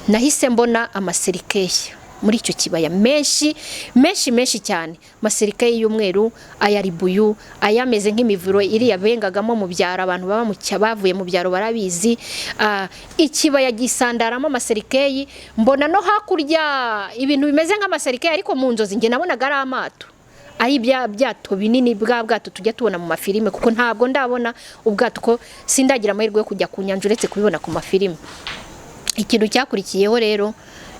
Nahise mbona amaserikeyi muri icyo kibaya menshi menshi menshi cyane, amaserikeyi y'umweru, aya ribuyu, ayameze nk'imivuro iriya bengagamo mu byaro, abantu baba bavuye mu byaro barabizi. Ikibaya gisandaramo amaserikeyi. Mbona no hakurya ibintu bimeze nk'amaserikeyi, ariko mu nzozi njye nabonaga ari amato, ari bya byato binini, bwa bwato tujya tubona mu mafilime, kuko ntabwo ndabona ubwato, ko sindagira amahirwe yo kujya ku nyanja uretse kubibona ku mafilime. Ikintu cyakurikiyeho rero,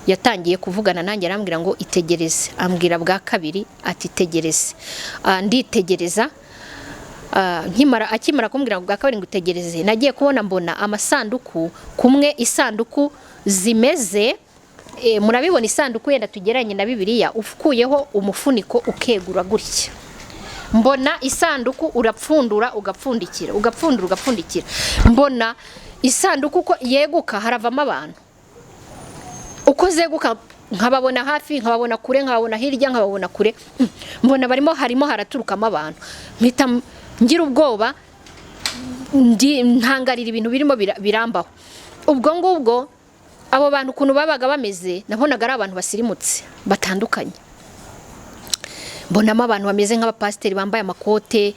yatangiye kuvugana nanjye, arambwira ngo itegereze. Ambwira bwa kabiri ati itegereze. Nditegereza. Akimara kumbwira ngo bwa kabiri ngo itegereze, nagiye kubona mbona amasanduku kumwe isanduku zimeze, murabibona, isanduku yenda tugeranye na Bibiliya, ukuyeho umufuniko ukegura gutya. Mbona isanduku urapfundura ugapfundikira, ugapfundura ugapfundikira. Mbona isanduku uko yeguka haravamo abantu, uko zeguka nkababona hafi, nkababona kure, nkababona hirya, nkababona kure. Mbona barimo, harimo haraturukamo abantu. Mpita ngira ubwoba, ntangarira ibintu birimo birambaho. Ubwo ngubwo abo bantu ukuntu babaga bameze, nabonaga ari abantu basirimutse batandukanye. Mbonamo abantu bameze nk'abapasiteri bambaye amakote,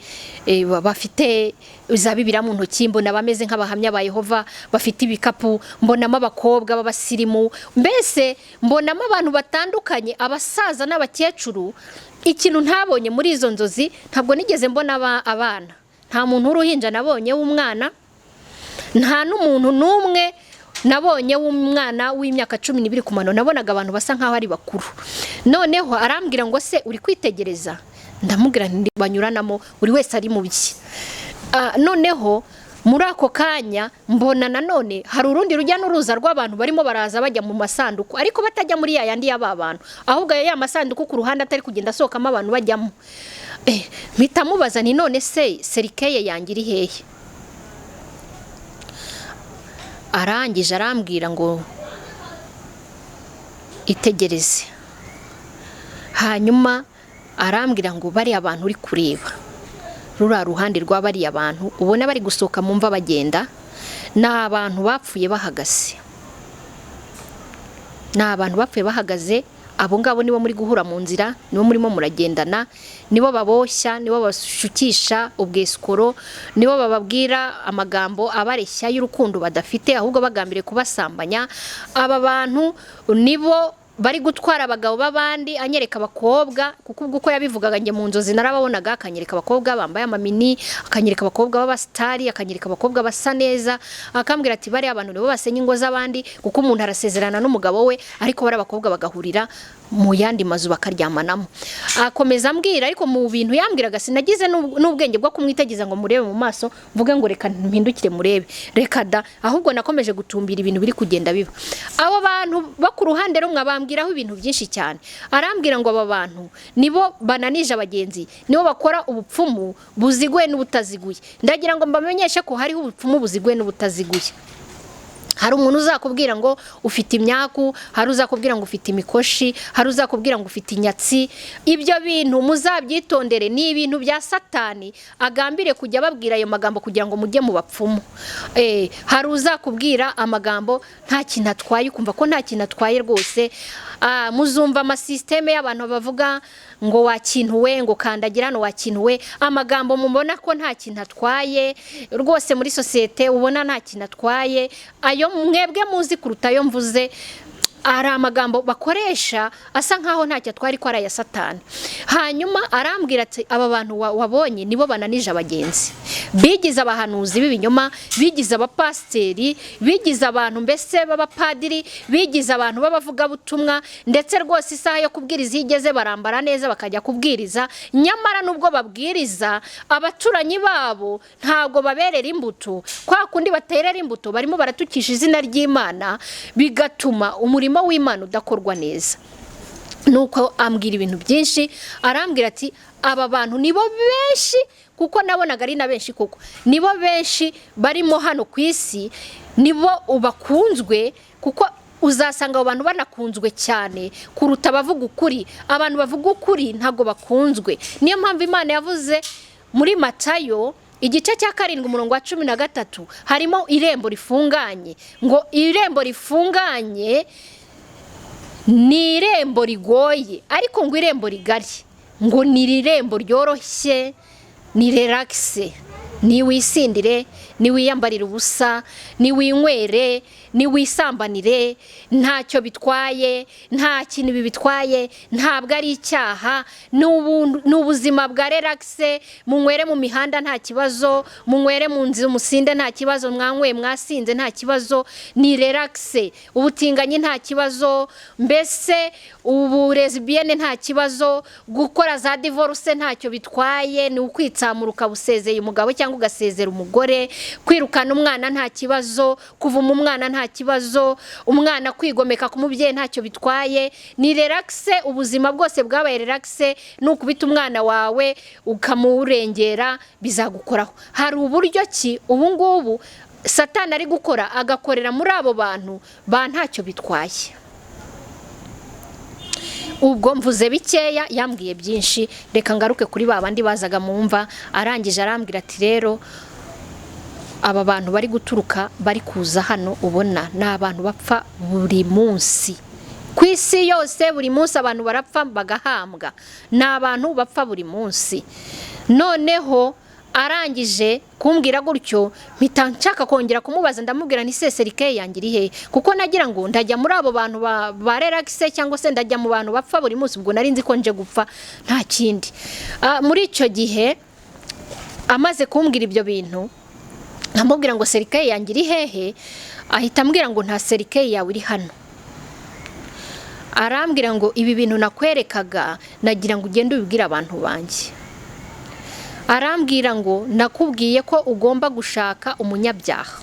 bafite za Bibiliya mu ntoki. Mbona bameze nk'abahamya ba Yehova bafite ibikapu. Mbonamo abakobwa b'abasirimu, mbese mbonamo abantu batandukanye, abasaza n'abakecuru. Ikintu ntabonye muri izo nzozi, ntabwo nigeze mbona abana. Nta muntu w'uruhinja nabonye w'umwana, nta n'umuntu n'umwe nabonye w'umwana w'imyaka 12 ku mano. Nabonaga abantu basa nk'aho ari bakuru. Noneho arambwira ngo se uri kwitegereza? Ndamubwira nti banyuranamo, buri wese ari mu bye. Noneho muri ako kanya mbona nanone hari urundi rujya n'uruza rw'abantu barimo baraza bajya mu masanduku, ariko batajya muri ya yandi y'aba bantu, ahubwo ya masanduku ku ruhande atari kugenda asohokamo abantu bajyamo. Mpita mubaza nti none se cercueil yanjye iri hehe? Arangije arambwira ngo itegereze. Hanyuma arambwira ngo bariya bantu uri kureba, ruriya ruhande rwa bariya bantu ubona bari gusohoka mu mva bagenda, ni abantu bapfuye bahagaze, ni abantu bapfuye bahagaze. Abo ngabo nibo muri guhura mu nzira, nibo murimo muragendana, nibo baboshya, nibo bashukisha ubwesikoro, nibo bababwira amagambo abareshya y'urukundo badafite, ahubwo bagambiriye kubasambanya. Aba bantu nibo bari gutwara abagabo b'abandi, anyereka abakobwa, kuko ubwo uko yabivugaga njye mu nzozi narababonaga, akanyereka abakobwa bambaye amamini, akanyereka abakobwa b'abasitari, akanyereka abakobwa basa neza, akambwira ati bariya abantu nibo basenya ingo z'abandi, kuko umuntu arasezerana n'umugabo we, ariko bari abakobwa bagahurira mu yandi mazu bakaryamanamo. Akomeza ambwira, ariko mu bintu yambwiraga sinagize n'ubwenge bwo kumwitegeza ngo murebe mu maso, mvuge ngo reka mpindukire murebe, reka da, ahubwo nakomeje gutumbira ibintu biri kugenda biba. Abo bantu bo ku ruhande rumwe bambwiraho ibintu byinshi cyane, arambwira ngo aba bantu nibo bananije abagenzi, nibo bakora ubupfumu buziguye n'ubutaziguye. Ndagira ngo mbamenyeshe ko hariho ubupfumu buziguye n'ubutaziguye. Hari umuntu uzakubwira ngo ufite imyaku, hari uzakubwira ngo ufite imikoshi, hari uzakubwira ngo ufite inyatsi. Ibyo bintu muzabyitondere, ni ibintu bya Satani agambiriye kujya ababwira ayo magambo kugira ngo mujye mu bapfumu. Hari uzakubwira amagambo nta kintu atwaye, ukumva ko nta kintu atwaye rwose. Muzumva amasisiteme y'abantu bavuga ngo wa kintu we, ngo kandagira hano wa kintu we, amagambo mubona ko nta kintu atwaye rwose muri sosiyete, ubona nta kintu atwaye, ayo mwebwe muzi kuruta ayo mvuze. Hari amagambo bakoresha asa nkaho ntacyo atwaye ariko ari aya Satani. Hanyuma arambwira ati aba bantu wabonye nibo bananije abagenzi, bigize abahanuzi b'ibinyoma, bigize abapasiteri, bigize abantu mbese b'abapadiri, bigize abantu b'abavugabutumwa, ndetse rwose isaha yo kubwiriza iyo igeze barambara neza bakajya kubwiriza, nyamara nubwo babwiriza abaturanyi babo ntabwo baberera imbuto. Kwa kundi baterera imbuto barimo baratukisha izina ry'Imana, bigatuma umurimo w'Imana udakorwa neza. Nuko ambwira ibintu byinshi, arambwira ati aba bantu nibo benshi, kuko nabonaga ari na benshi, kuko nibo benshi barimo hano ku isi, nibo bakunzwe, kuko uzasanga abo bantu banakunzwe cyane kuruta abavuga ukuri. Abantu bavuga ukuri ntabwo bakunzwe. Niyo mpamvu Imana yavuze muri Matayo igice cya 7 umurongo wa 13, harimo irembo rifunganye, ngo irembo rifunganye ni irembo rigoye, ariko ngo irembo rigari ngo ni irembo ryoroshye, ni relax, ni wisindire, ni wiyambarire ubusa, ni winywere, ni wisambanire, ntacyo bitwaye, nta kintu bibitwaye, ntabwo ari icyaha, ni ubuzima bwa relax, munywere mu mihanda nta kibazo, munywere mu nzu musinde nta kibazo, mwanyweye mwasinze nta kibazo, ni relax, ubutinganyi nta kibazo, mbese uburezibiyene nta kibazo, gukora za divorce ntacyo bitwaye, ni ukwitsamura ukabusezeye umugabo cyangwa ugasezera umugore, kwirukana umwana nta kibazo, kuvuma umwana nta kibazo, umwana kwigomeka ku mubyeyi ntacyo bitwaye, ni relax, ubuzima bwose bwabaye relax. Nukubita umwana wawe ukamurengera bizagukoraho. Hari uburyo ki ubu ngubu Satani ari gukora, agakorera muri abo bantu ba ntacyo bitwaye. Ubwo mvuze bikeya, yambwiye byinshi, reka ngaruke kuri ba bandi bazaga mu mva. Arangije arambwira ati rero aba bantu bari guturuka, bari kuza hano ubona ni abantu bapfa buri munsi ku isi yose, buri munsi abantu barapfa bagahambwa, ni abantu bapfa buri munsi. Noneho arangije kumbwira gutyo, mpita nshaka kongera kumubaza, ndamubwira nti cercueil yanjye iri hehe, kuko nagira ngo ndajya muri abo bantu ba relax cyangwa se ndajya mu bantu bapfa buri munsi, ubwo nari nzi ko nje gupfa nta kindi. Muri icyo gihe amaze kumbwira ibyo bintu, amubwira ngo cercueil yanjye iri hehe, ahita ambwira ngo nta cercueil yawe iri hano. Arambwira ngo ibi bintu nakwerekaga nagira ngo ugende ubibwire abantu banjye. Arambwira ngo nakubwiye ko ugomba gushaka umunyabyaha,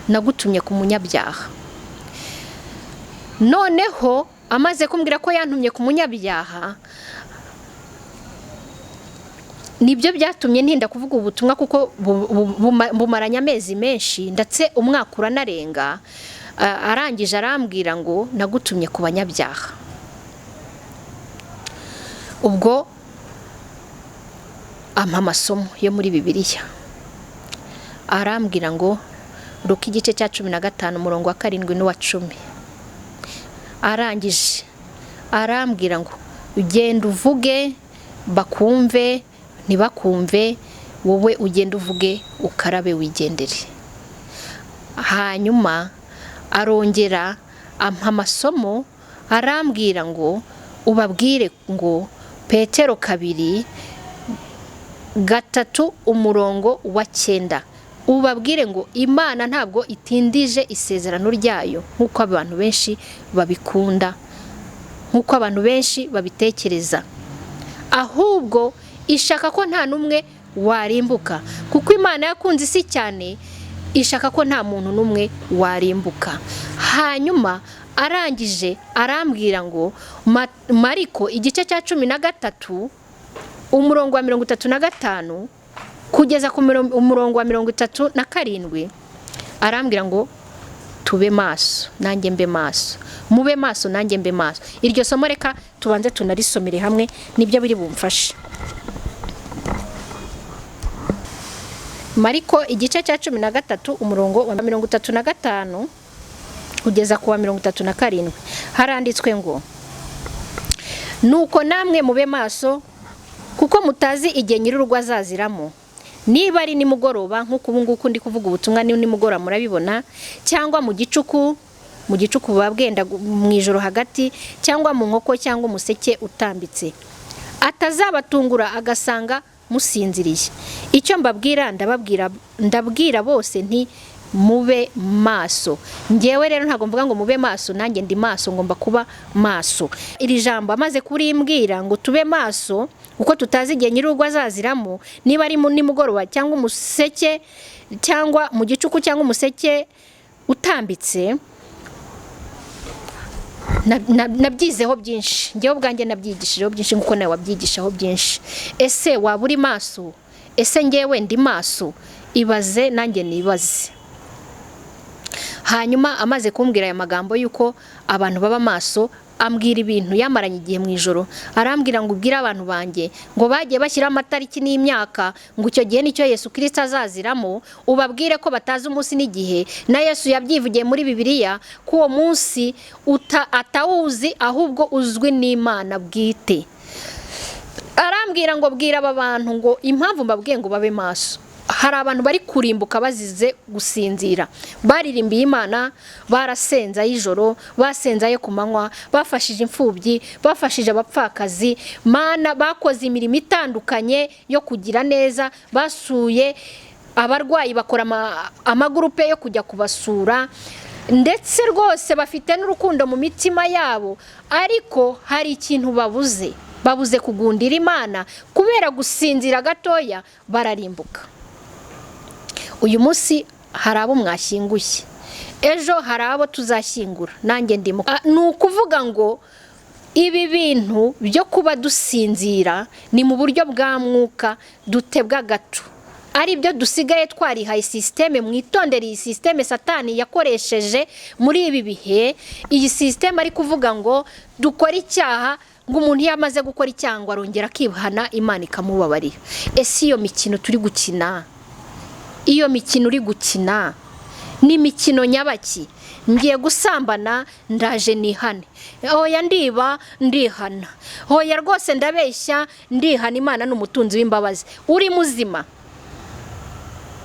nagutumye ku munyabyaha. Noneho amaze kumbwira ko yantumye ku munyabyaha, nibyo byatumye ntinda kuvuga ubutumwa, kuko bumaranye amezi menshi ndetse umwaka uranarenga. Arangije arambwira ngo nagutumye ku banyabyaha. Ubwo ampa amasomo yo muri Bibiliya, arambwira ngo Luka igice cya 15 umurongo wa 7 n'uwa 10. Arangije arambwira ngo ugenda uvuge bakumve ntibakumve, wowe ugenda uvuge ukarabe wigendere. Hanyuma arongera ampa amasomo Arambwira ngo ubabwire ngo Petero 2 3 umurongo wa 9, ubabwire ngo Imana ntabwo itindije isezerano ryayo nk'uko abantu benshi babikunda, nk'uko abantu benshi babitekereza, ahubwo ishaka ko nta n'umwe warimbuka, kuko Imana yakunze isi cyane, ishaka ko nta muntu n'umwe warimbuka. Hanyuma arangije arambwira ngo Mariko igice cya 13 umurongo wa 35 kugeza ku umurongo wa 37, arambwira ngo tube maso nanjye mbe maso, mube maso nanjye mbe maso. Iryo somo reka tubanze tunarisomere hamwe, nibyo biri bumfashe. Mariko igice cya 13 umurongo wa 35 kugeza ku wa 37, haranditswe ngo nuko namwe mube maso, kuko mutazi igihe nyir'urugo azaziramo, niba ari nimugoroba nk'uko ubu nguku ndi kuvuga ubutumwa ni nimugoroba murabibona, cyangwa mu gicuku, mu gicuku buba bwenda mu ijoro hagati, cyangwa mu nkoko cyangwa umuseke utambitse, atazabatungura agasanga musinziriye. Icyo mbabwira ndabwira bose nti mube maso. Ngewe rero ntabwo mvuga ngo mube maso, nanjye ndi maso, ngomba kuba maso. Iri jambo amaze kurimbwira ngo tube maso kuko tutazi igihe nyir'urugo azaziramo, niba ari nimugoroba cyangwa umuseke cyangwa mu gicuku cyangwa umuseke utambitse, nabyizeho byinshi. Ngewe ubwanjye nabyigishijeho byinshi nkuko nawe wabyigishaho byinshi. Ese waba uri maso? Ese ngewe ndi maso? Ibaze nanjye nibaze. Hanyuma amaze kumbwira aya magambo yuko abantu baba maso, ambwira ibintu yamaranye igihe mu ijoro, arambwira ngo ubwire abantu banjye ngo bagiye bashyira amatariki n'imyaka, ngo icyo gihe nicyo Yesu Kristo azaziramo, ubabwire ko batazi umunsi n'igihe, na Yesu yabyivugiye muri Bibiliya ko uwo munsi atawuzi ahubwo uzwi n'Imana bwite. Arambwira ngo bwira aba bantu ngo impamvu mbabwiye ngo babe maso, hari abantu bari kurimbuka bazize gusinzira, baririmbiye Imana, barasenza y'ijoro, basenza yo ku manywa, bafashije imfubyi, bafashije abapfakazi, Mana bakoze imirimo itandukanye yo kugira neza, basuye abarwayi, bakora amagurupe yo kujya kubasura, ndetse rwose bafite n'urukundo mu mitima yabo, ariko hari ikintu babuze, babuze kugundira Imana, kubera gusinzira gatoya bararimbuka. Uyu munsi hari abo mwashyinguye, ejo hari abo tuzashyingura, nanjye ndimo. Ni ukuvuga ngo ibi bintu byo kuba dusinzira ni mu buryo bwa mwuka dutebwa gato, ari byo dusigaye twarihaye systeme. Mwitondere iyi systeme Satani yakoresheje muri ibi bihe. Iyi systeme ari kuvuga ngo dukore icyaha, ngo umuntu iyo amaze gukora icyaha ngo arongera akihana Imana ikamubabarira. Ese iyo mikino turi gukina, iyo mikino uri gukina ni imikino nyabaki? Ngiye gusambana ndaje nihane, oya ndiba ndihana, oya rwose ndabeshya ndihana, Imana ni umutunzi w'imbabazi. Uri muzima,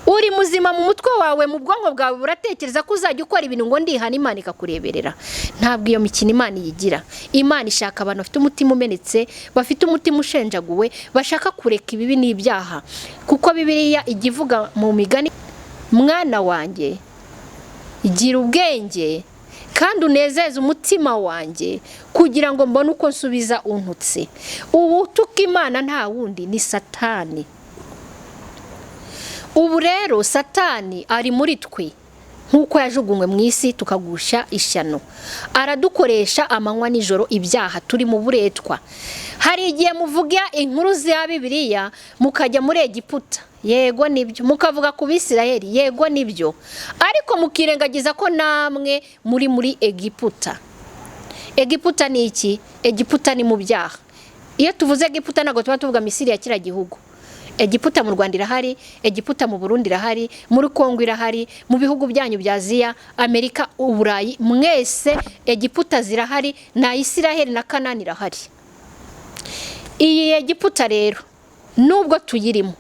uri muzima mu mutwe wawe, mu bwonko bwawe buratekereza ko uzajya ukora ibintu ngo ndihana Imana ikakureberera. Ntabwo iyo mikino Imana iyigira. Imana ishaka abantu bafite umutima umenetse, bafite umutima ushenjaguwe, bashaka kureka ibibi n'ibyaha, kuko Bibiliya ijya ivuga mu migani, mwana wanjye gira ubwenge kandi unezeze umutima wanjye, kugira ngo mbone uko nsubiza untutse. Uwutuka Imana nta wundi ni Satani. Ubu rero Satani ari muri twe nk'uko yajugunywe mu isi tukagusha ishyano, aradukoresha amanywa nijoro ibyaha, turi mu buretwa. Hari igihe muvuga inkuru za Bibiliya mukajya muri Egiputa, yego nibyo, mukavuga ku Bisirayeli, yego nibyo, ariko mukirengagiza ko namwe muri Egiputa. Egiputa ni iki? Egiputa ni mu byaha. Iyo tuvuze Egiputa ntabwo tuba tuvuga Misiri ya kiriya gihugu. Egiputa mu Rwanda irahari, Egiputa mu Burundi irahari, muri Kongo irahari, mu bihugu byanyu bya Aziya, Amerika, Uburayi, mwese Egiputa zirahari, na Isiraheli na Kanani irahari. Iyi Egiputa rero nubwo tuyirimo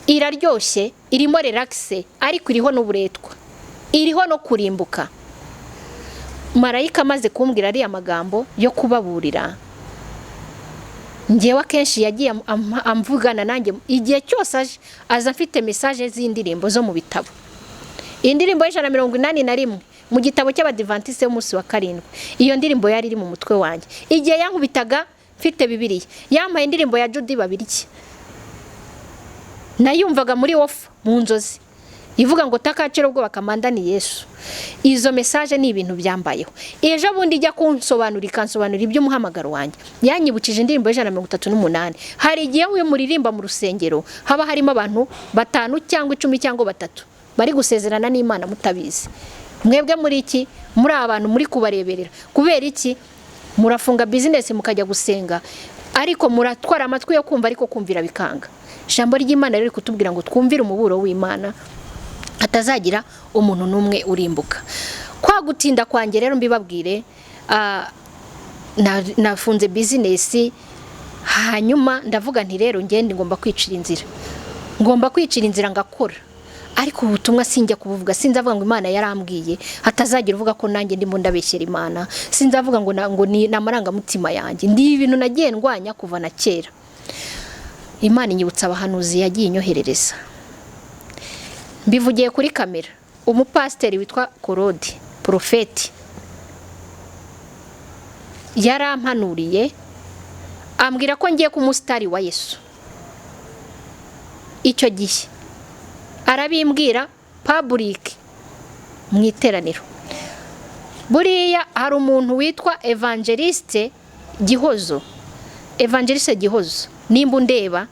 iraryoshye, irimo relaxe, ariko iriho n'uburetwa, iriho no kurimbuka. Marayika amaze kumbwira ariya magambo yo kubaburira, ngewe akenshi yagiye amvugana nanjye igihe cyose aje, aza afite message z'indirimbo zo mu bitabo. Indirimbo y'181 mu gitabo cy'Abadivantisite b'umunsi wa karindwi, iyo ndirimbo yari iri mu mutwe wanjye. Igihe yankubitaga mfite Bibiliya, yampaye indirimbo ya Judy Babirye, nayumvaga muri ofa mu nzozi, ivuga ngo takaciro ubwoba kamanda ni Yesu. Izo message ni ibintu byambayeho. Ejo bundi ijya kunsobanura, ikansobanura iby'umuhamagaro wanjye, yanyibukije indirimbo y'138. Hari igihe iyo muririmba mu rusengero haba harimo abantu 5 cyangwa 10 cyangwa 3 bari gusezerana n'Imana mutabizi. Mwebwe muri iki? Muri abantu muri kubareberera. Kubera iki? Murafunga business mukajya gusenga, ariko muratwara amatwi yo kumva, ariko kumvira bikanga. Ijambo ry'Imana riri kutubwira ngo twumvire umuburo w'Imana, hatazagira umuntu n'umwe urimbuka. Kwa gutinda kwanjye rero mbibabwire, nafunze business, hanyuma ndavuga nti rero ngende ngomba kwicira inzira, ngomba kwicira inzira ngakora. Ariko ubutumwa sinjya kubuvuga, sinzavuga ngo Imana yarambwiye, hatazagira uvuga ko nanjye ndimo ndabeshyera Imana. Sinzavuga ngo ni amarangamutima yanjye, ndi ibintu nagiye ndwanya kuva na kera. Imana inyibutsa abahanuzi yagiye inyoherereza. Mbivugiye kuri kamera, umupasiteri witwa Korodi Porofeti yarampanuriye, ambwira ko ngiye ku musitari wa Yesu. Icyo gihe arabimbwira public mu iteraniro. Buriya hari umuntu witwa Evangeliste Gihozo, Evangeliste Gihozo, nimba undeba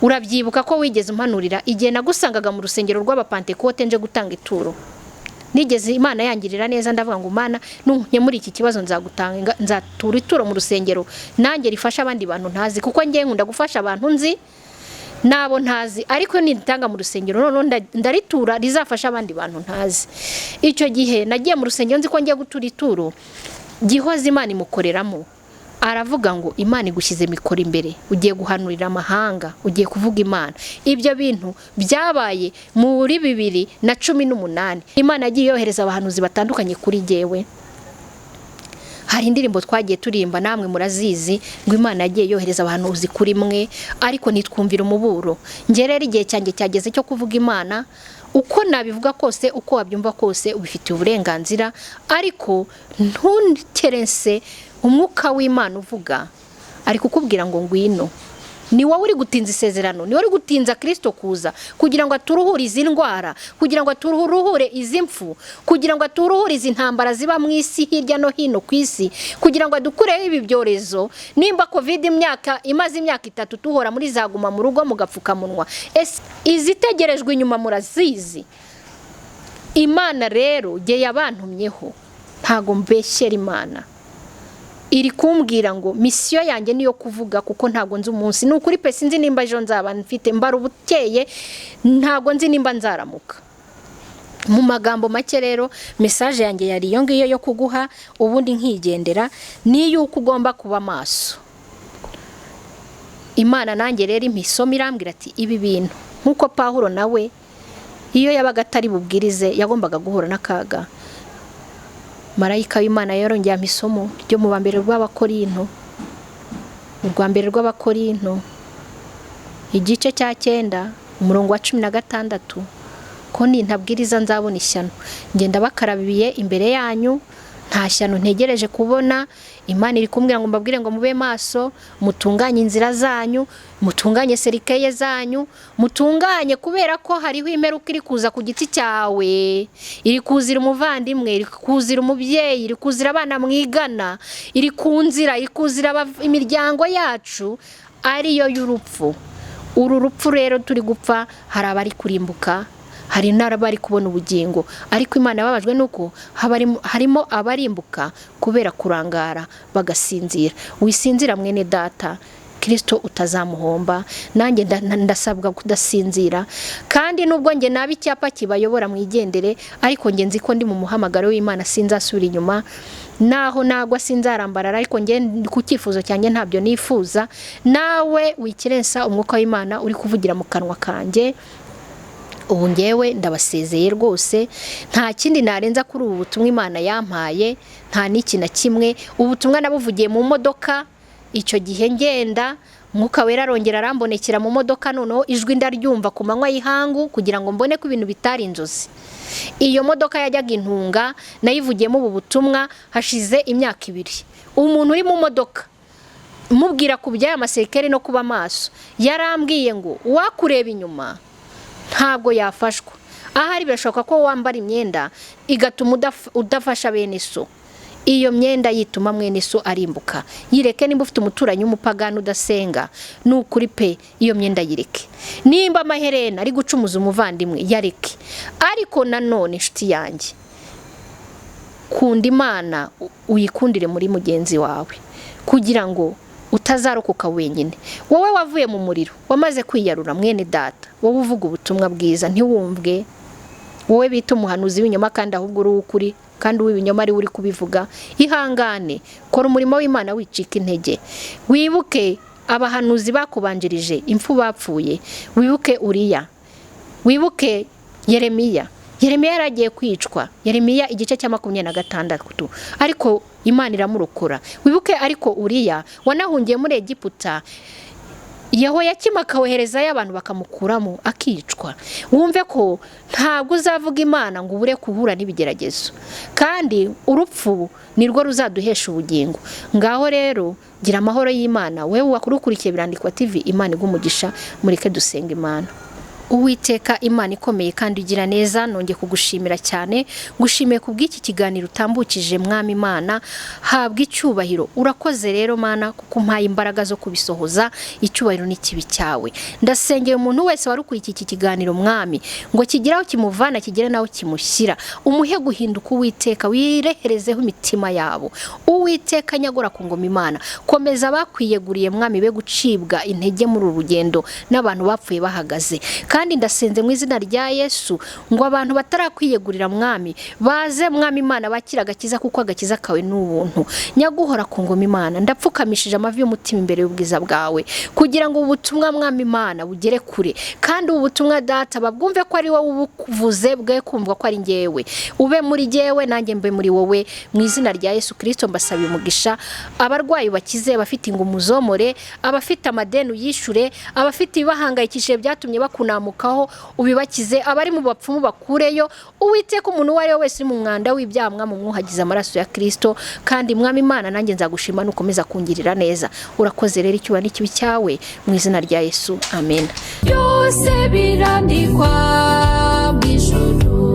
urabyibuka ko wigeze umpanurira igihe nagusangaga mu rusengero rw'Abapantekote nje gutanga ituro. Nigeze Imana yangirira neza, ndavuga ngo Mana muri iki kibazo nzagutanga, nzatura ituro mu rusengero nanjye rifasha abandi bantu ntazi, kuko ngiye nkunda gufasha abantu nzi nabo ntazi, ariko nitanga mu rusengero none ndaritura rizafasha abandi bantu ntazi. Icyo gihe nagiye mu rusengero nzi ko ngiye gutura ituro, Gihozo Imana imukoreramo, aravuga ngo Imana igushyize mikoro imbere, ugiye guhanurira amahanga, ugiye kuvuga Imana. Ibyo bintu byabaye muri 2018. Imana yagiye yohereza abahanuzi batandukanye kuri jyewe. Hari indirimbo twagiye turimba namwe murazizi, ngo Imana yagiye yohereza abahanuzi kuri mwe, ariko nitwumvira umuburo. Njye rero igihe cyanjye cyageze cyo kuvuga Imana. Uko nabivuga kose, uko wabyumva kose, ubifitiye uburenganzira, ariko ntukerense umwuka w'Imana uvuga ari kukubwira ngo ngwino. Ni wowe uri gutinza isezerano, ni wowe uri gutinza Kristo kuza kugira ngo aturuhure izi ndwara, kugira ngo aturuhure izi mfu, kugira ngo aturuhure izi ntambara ziba mu isi hirya no hino ku isi, kugira ngo adukureho ibi byorezo. Nimba Covid imyaka imaze imyaka 3 tuhora muri zaguma mu rugo mugapfukamunwa, izitegerejwe inyuma murazizi. Imana rero jye yabantumyeho, ntago mbeshyera Imana. Iri kumbwira ngo misiyo yanjye niyo kuvuga, kuko ntago nzi umunsi. Ni ukuri pe, sinzi nimba ejo nzaba mfite mbara ubukeye, ntago nzi nimba nzaramuka. Mu magambo make rero message yanjye yari iyo ngiyo yo kuguha, ubundi nkigendera, ni yuko ugomba kuba maso. Imana nanjye rero impisomo irambwira ati ibi bintu nkuko Pawulo nawe iyo yabaga atari bubwirize yagombaga guhura n'akaga. Marayika w'Imana yarongeye ampa isomo ryo mu bambere rw'Abakorinto, urwa mbere rw'Abakorinto igice cya 9 umurongo wa 16, ko nintabwiriza nzabona ishyano. Ngenda bakarabiye imbere yanyu, nta shyano ntegereje kubona. Imana iri kumbwira ngo mbabwire ngo mube maso, mutunganye inzira zanyu, mutunganye serikeye zanyu, mutunganye, kubera ko hariho imperuka iri kuza ku giti cyawe, iri kuzira umuvandimwe, iri kuzira umubyeyi, iri kuzira abana mwigana, iri ku nzira, iri kuzira imiryango yacu, ariyo y'urupfu. Uru rupfu rero turi gupfa, hari abari kurimbuka, hari n'abari kubona ubugingo, ariko Imana yababajwe nuko harimo abarimbuka kubera kurangara bagasinzira. Wisinzira mwene data, Kristo utazamuhomba. Nanjye ndasabwa kudasinzira, kandi nubwo nge nabi icyapa kibayobora mwigendere, ariko nge nzi ko ndi mu muhamagaro w'Imana, sinzasubira inyuma. Naho nagwa sinzarambarara, ariko nge ku cyifuzo cyanjye ntabyo nifuza. Nawe wikirensa umwuka w'Imana uri kuvugira mu kanwa kanjye, Ubu ngewe ndabasezeye rwose, nta kindi narenza kuri ubu butumwa Imana yampaye, nta n'iki na kimwe. Ubutumwa nabuvugiye mu modoka icyo gihe ngenda, Mwuka Wera arongera arambonekera mu modoka, noneho ijwi ndaryumva ku manywa y'ihangu kugira ngo mbone ko ibintu bitari inzozi. Iyo modoka yajyaga Intunga nayivugiyemo ubu butumwa hashize imyaka 2. Umuntu uri mu modoka mubwira ku by'aya masekeri no kuba maso, yarambwiye ngo uwakureba inyuma ntabwo yafashwa. Ahari birashoboka ko wambara imyenda igatuma udafasha bene so. Iyo myenda yituma mwene so arimbuka. Yireke. Nimba ufite umuturanyi w'umupagani udasenga, ni ukuri pe, iyo myenda yireke. Nimba amaherena ari gucumuza umuvandimwe, yareke. Ariko nanone inshuti yanjye, kunda Imana uyikundire muri mugenzi wawe, kugira ngo utazarokoka wenyine. Wowe wavuye mu muriro, wamaze kwiyarura, mwene data, wowe uvuga ubutumwa bwiza ntiwumvwe, wowe bita umuhanuzi w'ibinyoma kandi ahubwo uri uw'ukuri, kandi uw'ibinyoma ari we uri kubivuga, ihangane, kora umurimo w'Imana wicika intege. Wibuke abahanuzi bakubanjirije impfu bapfuye, wibuke Uriya, wibuke Yeremiya. Yeremiya yaragiye kwicwa, Yeremiya igice cya 26, ariko Imana iramurokora. Wibuke ariko Uriya wanahungiye muri Egiputa, Yehoyakimu akawoherezayo abantu bakamukuramo akicwa. Wumve ko ntabwo uzavuga Imana ngo ubure guhura n'ibigeragezo, kandi urupfu nirwo ruzaduhesha ubugingo. Ngaho rero gira amahoro y'Imana, wewe wakurikiye Birandikwa TV, Imana iguhe umugisha. Mureke dusenga Imana. Uwiteka Imana ikomeye kandi igira neza, nongeye kugushimira cyane, ngushimiye kubw'iki kiganiro utambukije Mwami Imana, habwa icyubahiro. Urakoze rero Mana kuko umpaye imbaraga zo kubisohoza, icyubahiro n'ikibi cyawe. Ndasengera umuntu wese wari ukurikiye iki kiganiro Mwami, ngo kigire aho kimuvana, kigere naho kimushyira, umuhe guhinduka Uwiteka, wireherezeho imitima yabo. Uwiteka nyagora ku ngoma Imana, komeza abakwiyeguriye Mwami, be gucibwa intege muri uru rugendo n'abantu bapfuye bahagaze. Kandi ndasenze mu izina rya Yesu ngo abantu batarakwiyegurira Mwami baze Mwami Imana bakira agakiza, kuko agakiza kawe ni ubuntu. Nyaguhora ku ngoma Imana, ndapfukamishije amavi y'umutima imbere y'ubwiza bwawe, kugira ngo ubutumwa Mwami Imana bugere kure, kandi ubu butumwa Data babwumve ko ari wowe ubuvuze, bwe kumva ko ari njyewe, ube muri jyewe nanjye mbe muri wowe. Mu izina rya Yesu Kristo mbasabiye umugisha. Abarwayi bakize, abafite ingumu zomore, abafite amadeni uyishure, abafite ibibahangayikishije byatumye bakunamukaho ubibakize, abari mu bapfumu bakureyo. Uwiteka umuntu uwo ari we wese uri mu mwanda w'ibyaha Mwami umwuhagize amaraso ya Kristo, kandi Mwami Imana nanjye nzagushima nukomeza kungirira neza. Urakoze rero, icyubahiro n'ikibi cyawe, mu izina rya Yesu, amen. Byose birandikwa mu ijuru.